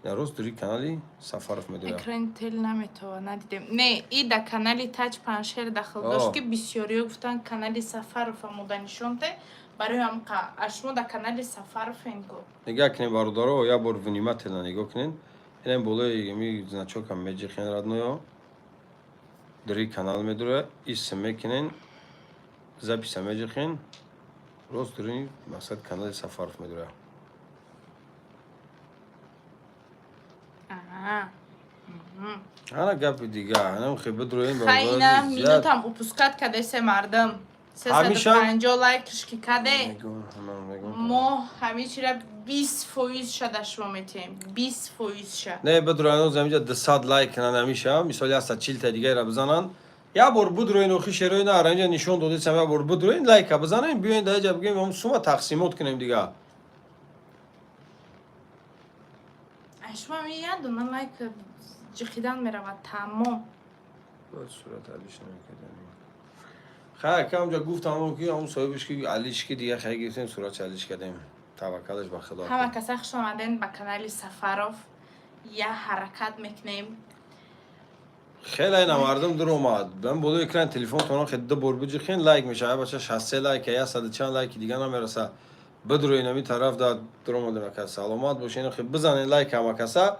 ина рост дури канали Сафаров медояд. Экрани тел наметова, надидем. Не, и да канали Таҷ Паншер дахл дошт, ки бисёриё гуфтанд, канали Сафаров амода нишонте, барои ҳамқа а шумо да канали Сафаровен ку. Нигоҳ кунед, бародаро, як бор внимательно нигоҳ кунед. Инам болои ами значок ам меҷиқен, родной о, дари канал медура, исм мекунен, запись а меҷиқен, рост дури мақсад канали Сафаров медура. Аа. Ана гапи дига, анам хе бидроем. Хайна минутам упускать кадесе, мардум. 350 лайкш ки каде, мо ҳамин чира 20 фоизша да шумо метиҳем, 20 фоизша. Не, бидроен, замиҷа 200 лайк кунанд, ҳамиша мисоли 140 та дигаеро бизананд. Як бор бидроен, охи шерои на аранҷа нишон додесам, як бор бидроен, лайка бизанем, биёен дар ҷа бигӯем, ҳам сума тақсимот кунем дига. Шумо ҳамин як дона лайк ҷиқидан меравад, тамом. Сурат алиш намекардам. Хай, камҷа гуфтам, ки ҳамун соҳибиш ки алиш ки дига, хай, гирифтем, суратша алиш кардем. Таваккалаш ба Худо. Ҳама каса хуш омаден ба канали Сафаров. Я ҳаракат мекунем. Хеле ина мардум дур омад. Бан болои экран телефонтон хе ду бор биҷихен, лайк мешава. Бача, 63 лайк, 100 чанд лайки дига намераса. Бидроин ами тараф да дур омадем, ака, саломат бошен, хе бизанен лайк ҳама каса.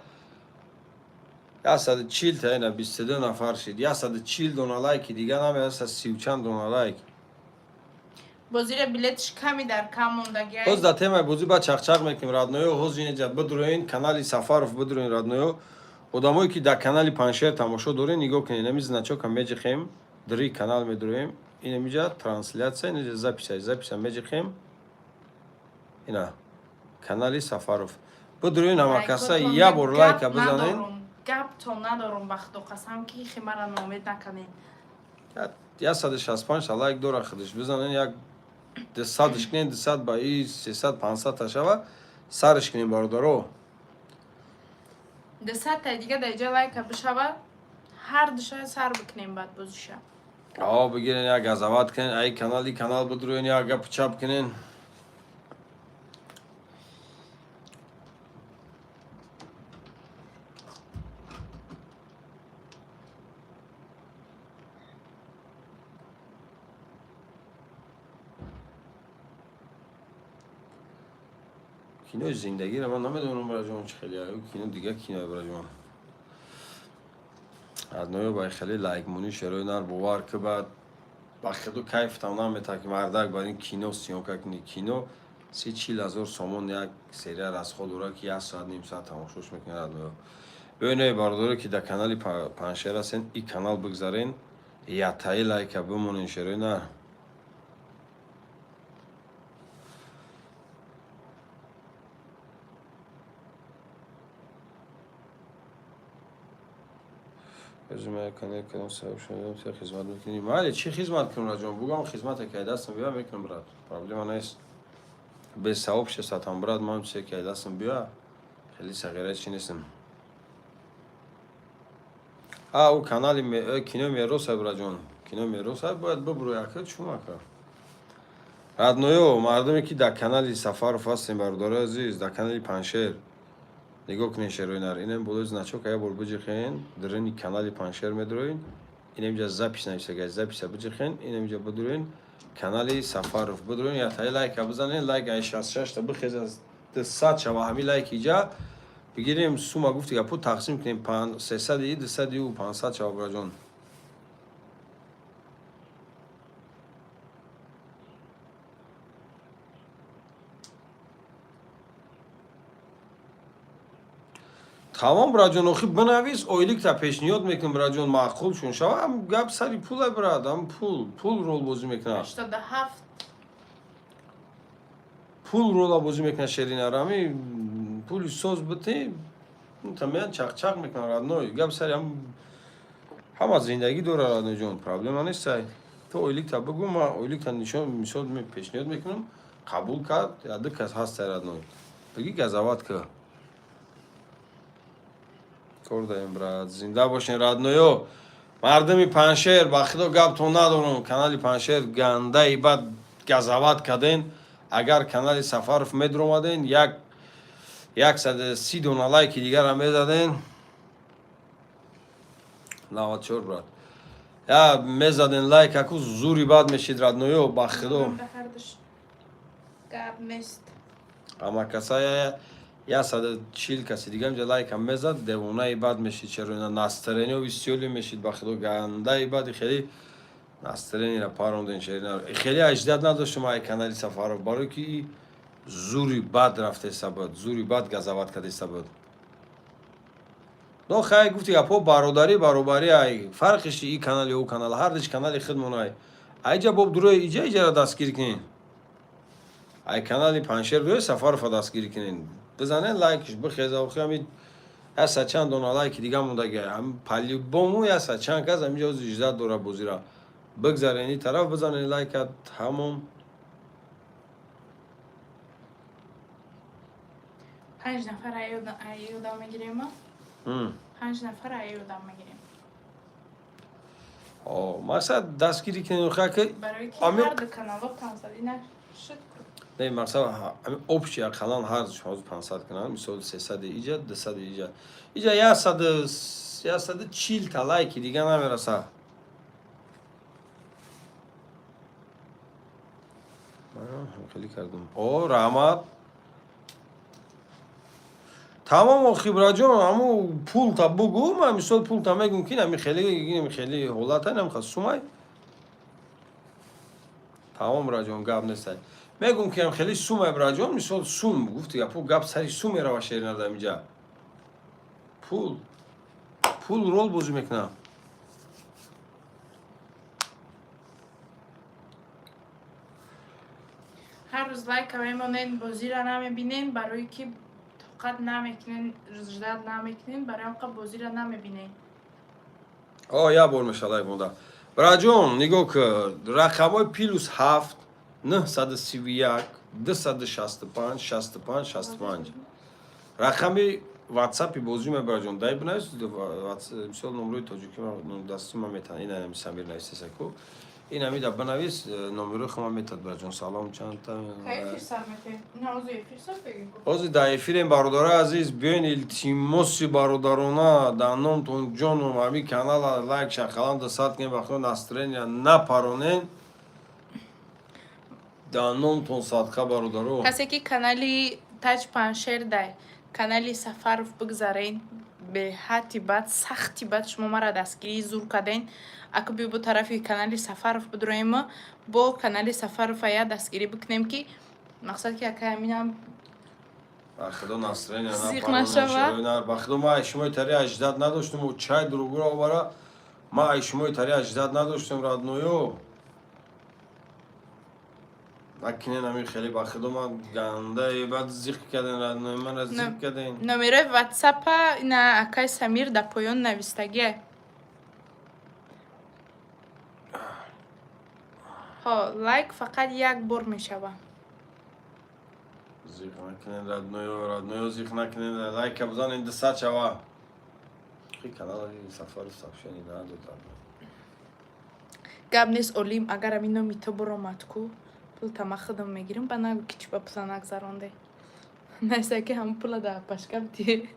140 та, ина 22 нафар шид. 140 дона лайки дига намераса, 30 чанд дона лайк. Бозира билетш ками дар кам мондагиай. Ҳоз дар темаи бозӣ ба чақчақ мекунем, родной о. Ҳоз инҷа бидроин, канали Сафаров бидроин, родной о. Одамое ки дар канали Паншер тамошо дорем, нигоҳ кунед, инами значока меҷиқем, дри канал медуроем, инамиҷа трансляция, инҷа запись, записа меҷиқем. Ина канали Сафаров. Бидурен ҳамакаса як бор лайка бизанен. Гаптон надорум, ба худо қасам, ки химара ноумед накунед. 165 та лайк дора худаш. Бизанен, як 200 кунен, 200 ба и 300 500 та шава, сарш кунем, бародаро. 200 та дига дар ҷа лайка бишава, ҳар душа сар бикунем, баъд бозиша. Ао, бигирен, як газават кунен, ай канали канал бидуроен, як гап чап кунен. Кинои зиндагиро ман намедонам, бираҷон, чӣ хеле кино, дига кино, бираҷон. Одноё ба хеле лайкмонӣ, шерои нар, бовар ки, баъд ба хелу кайфтам намета, ки мардак бар ин кино съёмка кунӣ. Кино 30-40 ҳазор сомон як серия расход дора, ки як соат, ним соат тамошош мекунад, одноё. Бибинои бародаре, ки дар канали Паншер ҳастен, и канал бигзарен, ятаи лайка бимонен, шерои нар. Кадом сабаб шуда хизмат мекунӣ? Майли, чӣ хизмат кунам, раҷон, бугам, хизмате ки дастам биё, мекунам, брат, проблема нест. Бесавоб шестатам, брат, ман чизе ки дастам биё, хеле сағира чӣ нестам. А ӯ канали кино мероса, браҷон, кино мероса бояд бибурӯй, ака, чумака. Родноё, мардуме ки дар канали Сафаров ҳастем, бародарои азиз, дар канали Паншер нигоҳ кунед, шерои нар, инам болои значок як бор биҷиқен, дарини канали Паншер медуроен, инамҷа запись нависага, записа биҷиқен, инамҷа бидуроен, канали Сафаров бидуроен, ятаи лайка бизанен, лайк ай 66 та бихез, 200 шава ҳами лайк иҷа бигирем, сума гуфти гапо тақсим кунем, 300 200 500 шава, браҷон. Тамом, браҷон, охи бинавис, ойликта пешниҳод мекунем, браҷон, маъқул чун шава. Ам гап сари пула, брат, ам пул ролбозӣ мекунад. 87. Пул рола бозӣ мекунад, шеринарами пули соз бите, тамеян чақчақ мекунад, родной. Гап сари ҳама зиндагӣ дора, родной ҷон, проблема нестай. То ойликта бигӯ, ман ойликта нишон, мисол, пешниҳод мекунам, қабул кард, яду кас ҳастай, родной, бигӣ, газават ка кор даем, брат. Зинда бошен, родноё. Мардуми Паншер, ба худо, гаптон надорам. Канали Паншер гандаи бад газават карден. Агар канали Сафаров медуромаден, як 130 дона лайки дигара мезаден. 94, брат, я мезаден лайк, аку зури бад мешид, родноё, ба худо. Гап нест. Ама каса 140 каси дига инҷа лайкам мезад, девонаи бад мешид, чаро ина настроение весёлый мешид, ба худо, гандаи бади хеле настроениеро паронден, шерина. Хеле аждад надоштам ай канали Сафаров, барои ки зури бад рафтеса буд, зури бад газават кардеса буд. Но хай, гуфти гапҳо, бародарӣ баробарӣ, ай фарқиш и канали ӯ канал, ҳардиш канали худмон ай. Айҷа боб дурои иҷа иҷара дастгирӣ кунен. Ай канали Паншер дурои Сафарова дастгирӣ кунен. Бизанен, лайкш бихеза, охи ҳами яса чанд дона лайки дига мондаги, ҳами по-любому яса чанд кас ҳаминҷа ози ждать дора бозира. Бигзарен ин тараф, бизанен лайка, тамом. Панҷ нафар ай одам мегирем, панҷ нафар ай одам мегирем. Мақсад дастгирӣ кунен, охи ки барои ки ҳар ду канало 500 нашуд. Не, мақсад ҳами общий ақаллан ҳар ҳозир 500 кунанд, мисол, 300 иҷа, 200 иҷа. Иҷа 140 та лайки дига намераса. Хеле кардам. О, раҳмат. Тамом, охи, браҷон, ҳаму пулта бугӯ, ман мисол пулта мегӯм, ки нами хеле, нами хеле ҳолата, намха сумай. Тамом, браҷон, гап нестай. Мегӯм, ки хеле сумай, браҷон, мисол, сум гуфти гапо, гап сари сум мерава, шеринада инҷа. Пул. Пул рол бозӣ мекунад. Ҳар рӯз лайка мемонен, бозиро намебинен, барое ки тоқат намекунен, ждать намекунен, барои он қа бозиро намебинен. О, як бор меша лайк монда. Браҷон, нигоҳ ку, рақамҳои +7 931 265 65 65 рақами ватсапи бозӣ ме, браҷон, дай бинавис. Мисол, номерои тоҷики дасти ма метан, ин ами Самир нависесаку, ин ами да бинавис, номерои хума метад. Браҷон, салом, чандта. Ҳозир дар эфирем, бародарои азиз, биёен, илтимоси бародарона, дар номтон ҷоном, ҳами канала лайк шақалам дасат кунем, вақто настроения напаронен, дар номтон садқа, бародаро. Касе ки канали Таҷ Паншер дай канали Сафаров бигзарен, беҳати бад, сахти бад шумо мара дастгирии зур карден. Аку биё, бо тарафи канали Сафаров бидроем, бо канали Сафаров я дастгирӣ бикунем, ки мақсад ки акай аминам. Ба худо, настроения зиқ нашава. Ба худо, ма ай шумои тари аждад надоштум, чай дуругуро овара, ма ай шумои тари аждад надоштум, родной ё. Накунен ами хеле, ба худо, ман ганда баъд зиқ карден, родной, мана зиқ карден. Номерои ватсапа ина акай Самир дар поён навистагия. Ҳо, лайк фақат як бор мешава. Зиқ накунен, родной ё, родной ё, зиқ накунен, лайка бизанен, 200 шава. Канали Сафаров сообщение надод. Гап нест, олим, агар ами номи то буромад ку, пул тама худам мегирам, ба нагу ки чӣ ба пула нагзаронде. Найса ки ҳама пула да пашка битие.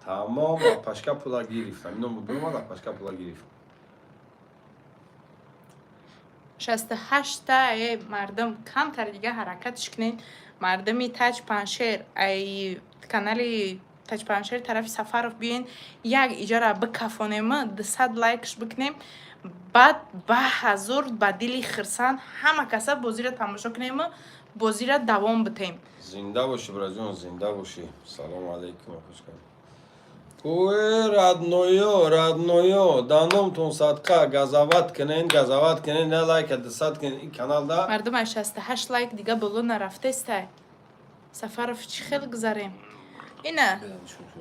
Тамом, пашка пула гирифтам, ино буромад, пашка пула гирифт. 68-та э мардум, камтар дига ҳаракатш кунед. Мардуми Таҷ Паншер, ай канали Таҷ Паншер тарафи Сафаров биёен, як иҷара бикафонем, 200 лайкш бикунем, баъд ба ҳазур, ба дили хирсанд ҳама каса бозиро тамошо кунем, бозиро давом битем. Зинда бошӣ, браҷон, зинда бошӣ. Салому алайкум, хушкам. Ой, родной ё, родной ё, да номтон садқа, газават кунен, газават кунен, на лайка 200 кунен ин каналда. Мардум, аз 68 лайк дига боло нарафтестай. Сафаров, чӣ хел гузарем ина?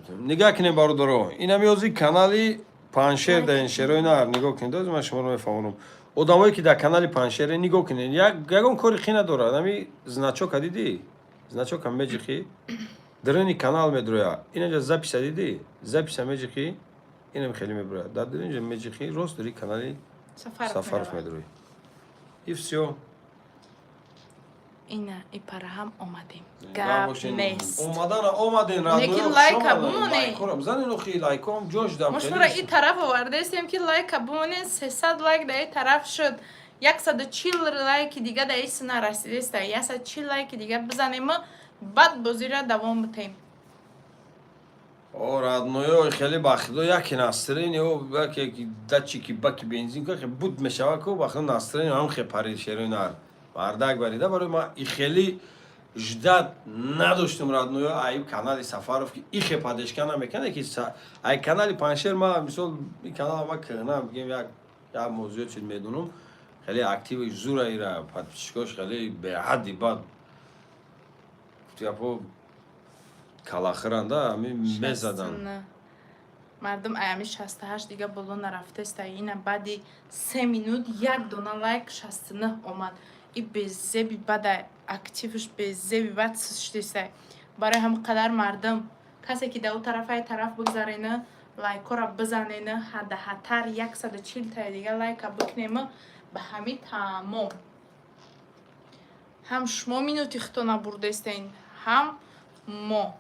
Нигоҳ кунем, бародаро, инам ёзи канали Паншер да ин шерои нар нигоҳ кунед, ози ман шуморо мефаҳмонам. Одамое ки дар канали Паншере, нигоҳ кунед, ягон кори хӣ надорад. Ами значока дидӣ? Значока меҷиқӣ, даруни канал медроя. Инаҷа запись а дидӣ? Запись а меҷиқӣ, инам хеле меброяд. Дар дарунҷа меҷиқӣ, рост дари канали Сафаров медрои. И всё. Ина ипараҳам омадем, гап нест. Омадана омаден. Лекин лайка бимонед. Бизанен, охи, лайком ҷош дам. Мо шуморо и тараф овардаистем, ки лайка бимонед. 300 лайк дар и тараф шуд, 140 лайки дига дар исина расидеста. 140 лайки дига бизанем, баъд бозиро давом битем. О, родной ё, хеле, ба худо, яке настроение яке датчики баки бензин ка буд мешава ку, ба худо, настроение ҳам хе парид, шерои нар бардак барида. Барои ма и хеле ждать надоштум, родной ё, ай канали Сафаров ки ихе поддержка намекунад, ки ай канали Паншер. Ма мисол, и канала ма кӯҳна, бигем, як мавзӯъ чиз медонам, хеле активи зура, ира подписчик ош хеле беҳадди бад гуфти, калахиранда ами мезадан. Мардум, аями 68 дига боло нарафтеста. Ина баъди 3 минут як дона лайк, 69 омад. И безеби бада активш, безеби бад шудеста. Барои ҳам қадар, мардум, касе ки дар ӯ тарафаи тараф бигзарена, лайкҳоро бизанена, ҳаддаҳаттар 140 таи дига лайка бикунем, ба ҳами тамом. Ҳам шумо минути худто набурдестен, ҳам мо.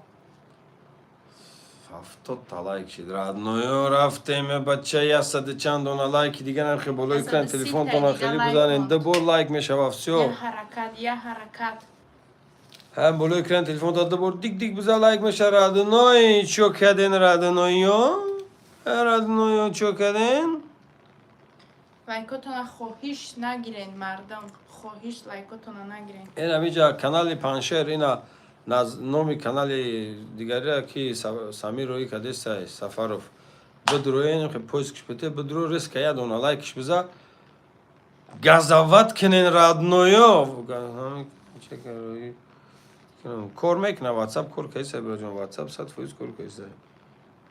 70-та лайк шид, родной ё, рафтем, бача, яксаду чанд дона лайки дига намхе болои экран телефонтона хеле бизанен, ду бор лайк мешава, всё. Я ҳаракат, я ҳаракат. Ҳам болои экран телефонта ду бор дик дик биза, лайк меша, родной. Чо каден, родной ё, родной ё, чо каден? Лайкотона хоҳиш нагирен, мардум, хоҳиш, лайкотона нагирен. Ин ҳамиҷа канали Паншер, ина номи канали дигарира ки Самир роӣ кадеста, Сафаров. Бидроен, поиск ш бите, бидро, резко я дона лайк ш биза. Газовать кунен, родной ё. Кор мекуна WhatsApp, кор кайса, бираҷон, WhatsApp 100% кор кайса.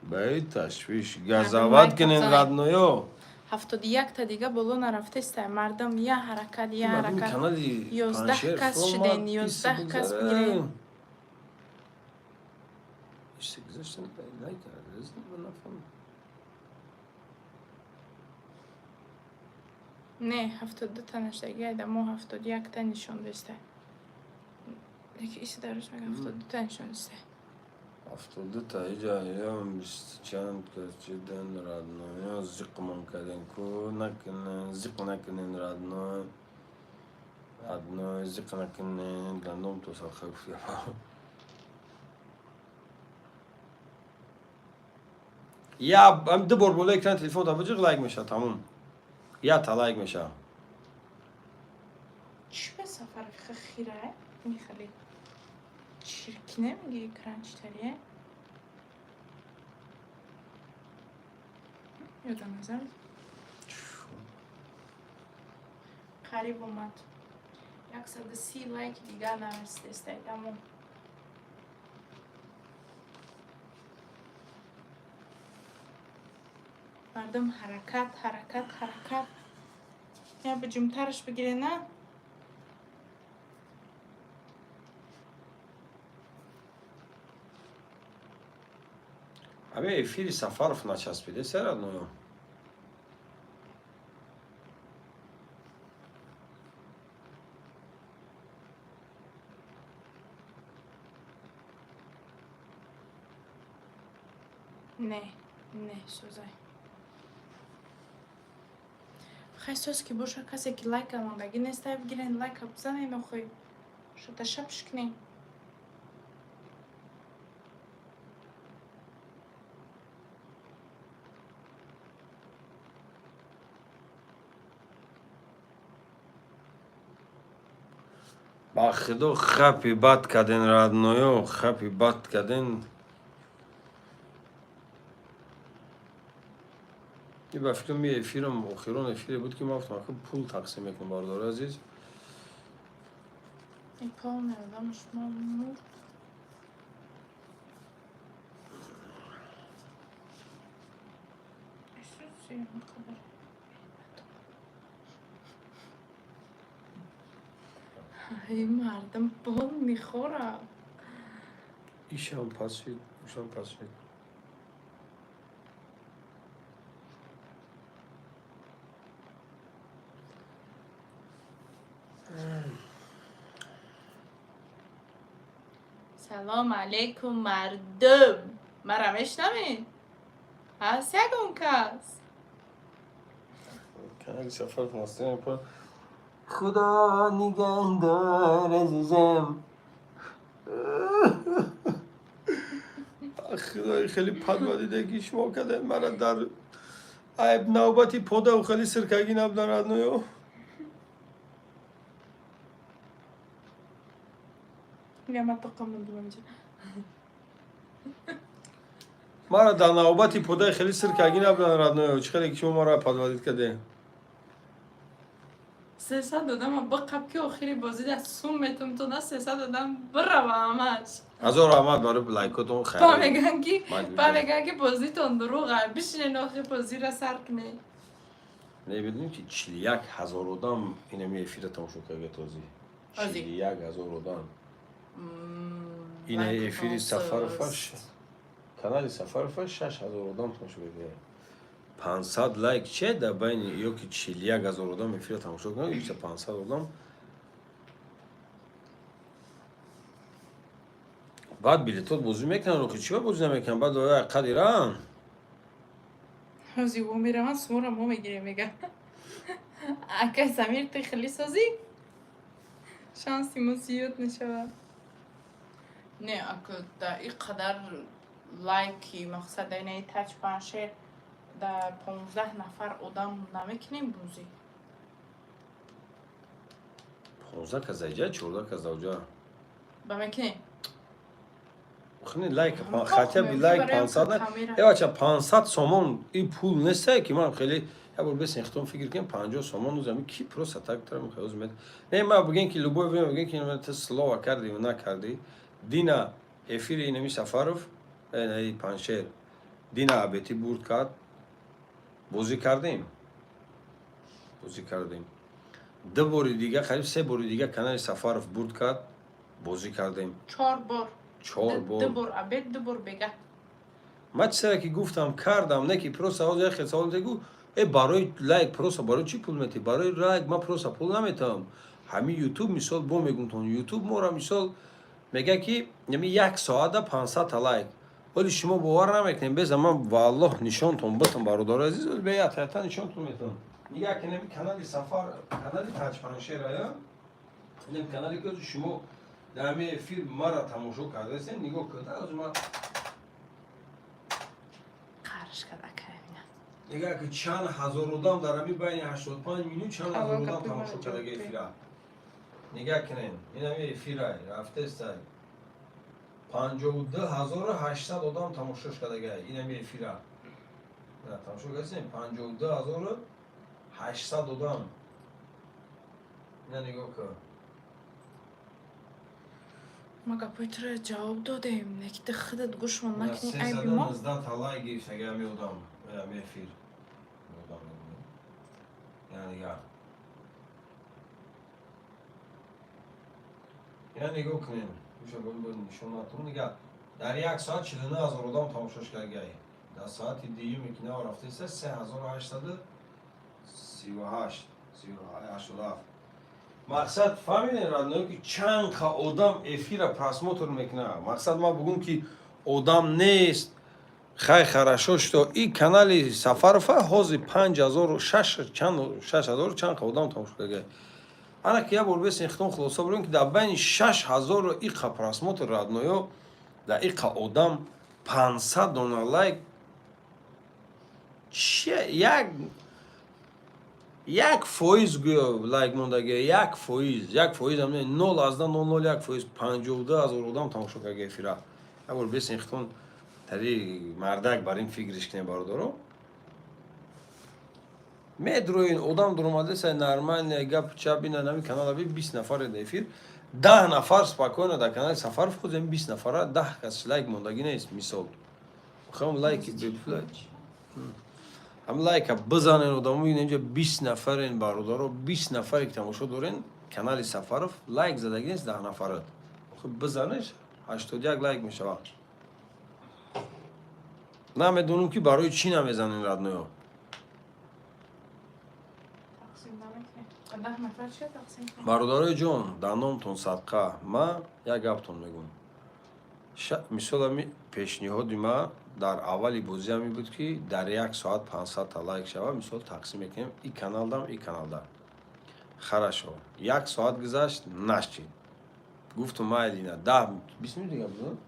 Баи ташвиш, газовать кунен, родной ё. 71-та дига боло нарафтеста. Мардум, я ҳаракат, я ҳаракат. Канали 11 кас шуден, 11 кас бигирен. Гузаштан лайк нафаҳмидам. Не, 72-та наштагиайда, мо 71-та нишон деста. Леки иси дарӯз мега 72-та нишон деста. 72-та иҷа ям бисту чанд кас чидан, родной ё, зиқмон карден ку, накунен, зиқ накунен, родной, родной, зиқ накунен, гандум то садқа гуфт гапа. Я ду бор боло экран телефон та биҷиқ, лайк меша, тамом. Я та лайк меша. Чӣ ба сафар хира михали чирки намеги, экран читарие? Ёдам назар. Қариб омад. 130 лайки дигар нарасидеста, тамом. Мардум, ҳаракат, ҳаракат, ҳаракат. Я биҷумтараш бигире, на? Ами эфири Сафаров начаспиде се, родной ё. Не, не, сӯзай. Хай, сӯз ки боша, касе ки лайка мондагӣ нестай, бигирен, лайка бизанен, охи. Шоташа пишкунен. Ба худо, хапи бад карден, родной ё, хапи бад карден. И ба фикрам, ми эфирам охирон эфире буд, ки ман гуфтам, ака, пул тақсим мекунам, бародари азиз. И полный одам шумо мурд. Исус, қадар. Ай, мардум пол мехӯрад. Ишам пас шид, ушам пас шид. Салом алейкум, мардум! Мара мешнавед? Ҳаст ягон кас? Канали Сафаров мастер. Худо нигаҳдор, азизам. Худои, хеле падвадидаги шумо кардем мара дар айб навбати подав хеле сиркагӣ набудан, родной ё. Ма тоқам мондум инҷа. Мара дар навбати подаи хеле сиркагӣ набудан, родной ё. Чӣ хеле ки шумо мара подводить кардем. 300 одама биқаб, ки охири бозида сум метум то на 300 одам бирава ҳамаш. Ҳазор раҳмат барои лайкотон. Па хайр. меган ки Маҷбур. Па меган ки бозитон дурӯға, бишинен, охир бозира сар кунед. Мебинем, ки 41 000 одам инами эфира тамошо карда този. Ози. 41 000 одам. Ина эфири Сафарова, канали Сафарова 6000 одам тамошо карда. 500 лайк че дар байни ё ки 41 000 одам эфира тамошо кунад, ё 500 одам. Баъд билетот бозӣ мекунанд, охи чиба бозӣ намекунанд? Баъд оя қадиран. Ҳози во мераванд, сумора мо мегирем, мега. Акай Самир, ту хеле созӣ? Шанси мо зиёд мешавад. Не, ака, да и қадар лайки мақсад инаи тач паншер да 15 нафар одам намекунем бозӣ. 15 кас даиҷа, 14 кас даоҷа. Ба мекунем? Охи лайк, хотя бы лайк 500 на. Э, бача, 500 сомон и пул нестай, ки ман хеле я бор бесин хитон фикр кунем, 50 сомон узами ки просто так тара мехоҳ мед. Не, ма бигем, ки любое время бигем, ки ту слово кардӣ ва накардӣ. Дина эфири инами Сафаров, Паншер, дина абети бурд кард, бозӣ кардем, бозӣ кардем. Ду бори дига, қариб се бори дига канали Сафаров бурд кард, бозӣ кардем. Чор бор. Чор бор. Ду бор абед, ду бор бега. Ман чизере ки гуфтам, кардам. Не ки просто ҳозир як хел савол гу: э, барои лайк просто барои чӣ пул метӣ? Барои лайк ман просто пул наметавам. Ҳамин Ютуб, мисол, бо мегумтон, Ютуб мора, мисол, мега, ки ами як соата 500-та лайк. Оли шумо бовар намекунем, беза ман валлоҳ нишонтон битам, бародари азиз, беятата нишонтон метавам. Нигаҳ кунем, канали Сафар, канали Таҷпаншерая, инам канале ки шумо дар ҳамин эфир мара тамошо кардаистем. Нигоҳ кунед, ман Қарш кард акаамина. Нигоҳ ки чанд ҳазор одам дар ҳамин байни 85 минут, чанд ҳазор одам тамошо кардаги эфира. Нигоҳ кунем, ин ҳамин эфирай рафтестай, 52 800 одам тамошош кардагай ин ҳамин эфира. Тамошо кардастем, 52 800 одам. Ина нигоҳ кун. Ма гапои туро ҷавоб додем, не ки ту худат гӯшмон накунӣ, айби мо. 319 та лайк гирифтаги ҳамин одам, ҳамин эфир. Одам ина нигоҳ, ина нигоҳ кунем, нишон натон. Нигаҳ, дар як соат 49 000 одам тамошош кардагай. Дар соати дуюме ки нав рафтеста, 3838, 87. Мақсад, фаҳмидем, родной, ки чанд қа одам эфира просмотр мекунад. Мақсад, ман бугум, ки одам нест. Хай, хорошо, что и канали Сафарова ҳозир 5000 шаш чанд, 6000 чанд қа одам тамошо кардагай. Ана ки як бор бесин хитон хулоса бурем, ки дар байни 6000 иқа просмотр, родной ё, дар иқа одам 500 дона лайк чи 1% гӯё лайк мондаги, 1%, 1%-ам не, 0,001%, 52 000 одам тамошо карда эфира. Як бор бесин хитон тари мардак бар ин фикриш кунем, бародаро. Медроин, одам дуромадеса, нормально гап чап. Ина нами канала би 20 нафар дар эфир, 10 нафар спокойно дар канали Сафаров худ 20 нафара, 10 кас лайк мондагӣ нест. Мисол, хам лайки бепула, ҳам лайка бизанен одамо. Инҷа 20 нафарен, бародаро, 20 нафаре ки тамошо дорен канали Сафаров, лайк задагӣ нест 10 нафарат. Бизанеш, 81 лайк мешавад. Намедонам, ки барои чӣ намезанен, родной ё. Тақсим намекунем. 10 нафар чия тақсим кунем? Бародарои ҷон, дар номтон садқа, ман як гаптон мегӯм. Мисол, ами пешниҳоди ма дар аввали бозӣ ҳамин буд, ки дар як соат 500-та лайк шава, мисол, тақсим мекунем и каналдам, и каналда. Хорошо, як соат гузашт, нашид. Гуфтум, майли, на 10, 20 минут дига буд,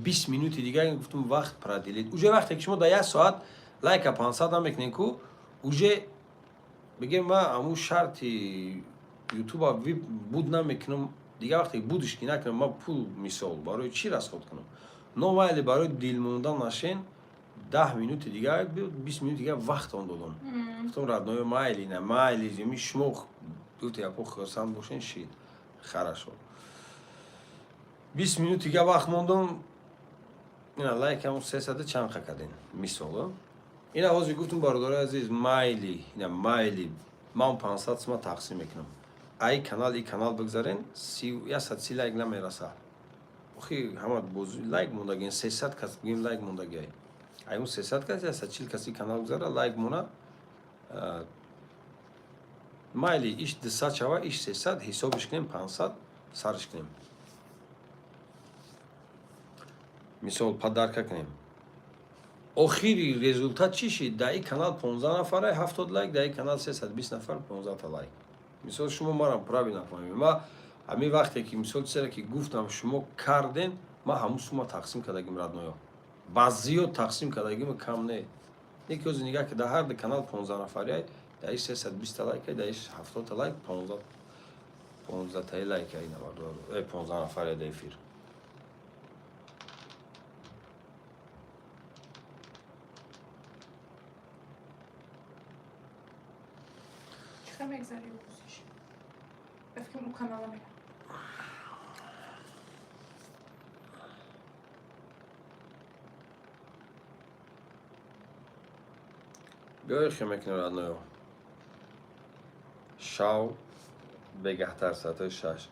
20 минути дига гуфтум, вақт продлить. Уже вақте ки шумо дар як соат лайка 500 намекунем ку, уже бигем, ма ҳамун шарти Ютуба буд намекунам дига. Вақте будиш ки накунам, ма пул, мисол, барои чӣ расход кунам? Но майли, барои дилмонда нашен, 10 минути дига, 20 минути дига вақтон додам. Гуфтам, родной ё, майли, на майли, ми шумо гуфте япо хурсанд бошен, шид. Хорошо, 20 минут дига вақт мондам, ина лайкам 300 чанд қа кардем, мисол. Ина ҳозир гуфтум, бародарои азиз, майли, ина майли, ман 500 сума тақсим мекунам. Ай канал, и канал бигзарен, 130 лайк намераса. Охи ҳама бози лайк мондагин, 300 кас бигем лайк мондагиай. Ай он 300 кас, 140 каси канал гузара, лайк мона. Майли, иш 200 шава, иш 300, ҳисобиш кунем, 500 сарш кунем. Мисол, подарка кунем. Охири результат чӣ шид? Дар ин канал 15 нафара, 70 лайк, дар ин канал 320 нафар, 15 та лайк. Мисол, шумо марам правильно фаҳмед. Ма ҳамин вақте ки, мисол, чизере ки гуфтам, шумо карден, ман ҳамун сума тақсим кардагим, родной ё. Ба зиёд тақсим кардагим, кам не. Не ки ҳозир нигаҳ ки дар ҳар ду канал 15 нафариай, дар иш 320 та лайк, дар иш 70 та лайк, 15 15 таи лайк ай, 15 нафаре дар эфир. Мегзари бозиш. Ба фикрам, ӯ канала мера. Биёй, хе мекунем, родной, шав бегаҳтар соатҳои 6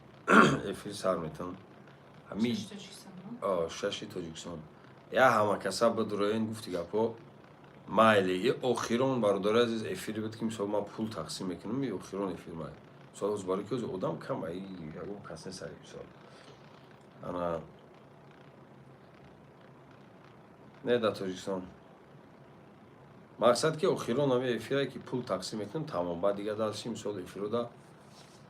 эфир сар метон. Ҳами 6 Тоҷикистон, но? О, 6-и Тоҷикистон. Я ҳама каса бидуроен, гуфти гапо, майли. И охирон, бародари азиз, эфире буд, ки мисол ман пул тақсим мекунам. И охирон эфир май, мисол, ҳоз барои ки ҳози одам кам, ай ягон кас нест, ай мисол ана не дар Тоҷикистон. Мақсад, ки охирон ҳами эфире, ки пул тақсим мекунам, тамом. Баъд дига дальше, мисол, эфирода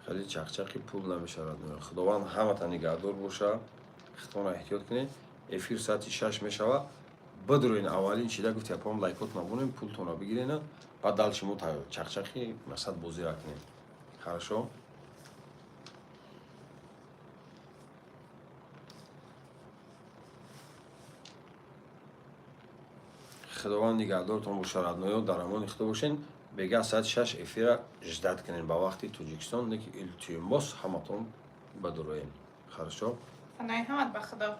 хеле чақчақи пул намешавад. Худованд ҳамата нигаҳдор боша, худтонро эҳтиёт кунед. Эфир соати 6 мешава, бидроин. Аввалин чида, гуфти апам, лайкотона бонем, пултонро бигирена, баъд дальше мо чақчақи, мақсад, бозира кунем. Хорошо, худованд нигаҳдортон боша, родной ё, дар амони худо бошен. Бегаҳ соати 6 эфира ждать кунем ба вақти Тоҷикистон, не ки, илтимос, ҳаматон бидуроем. Хорошо. Панои ҳамат ба Худо.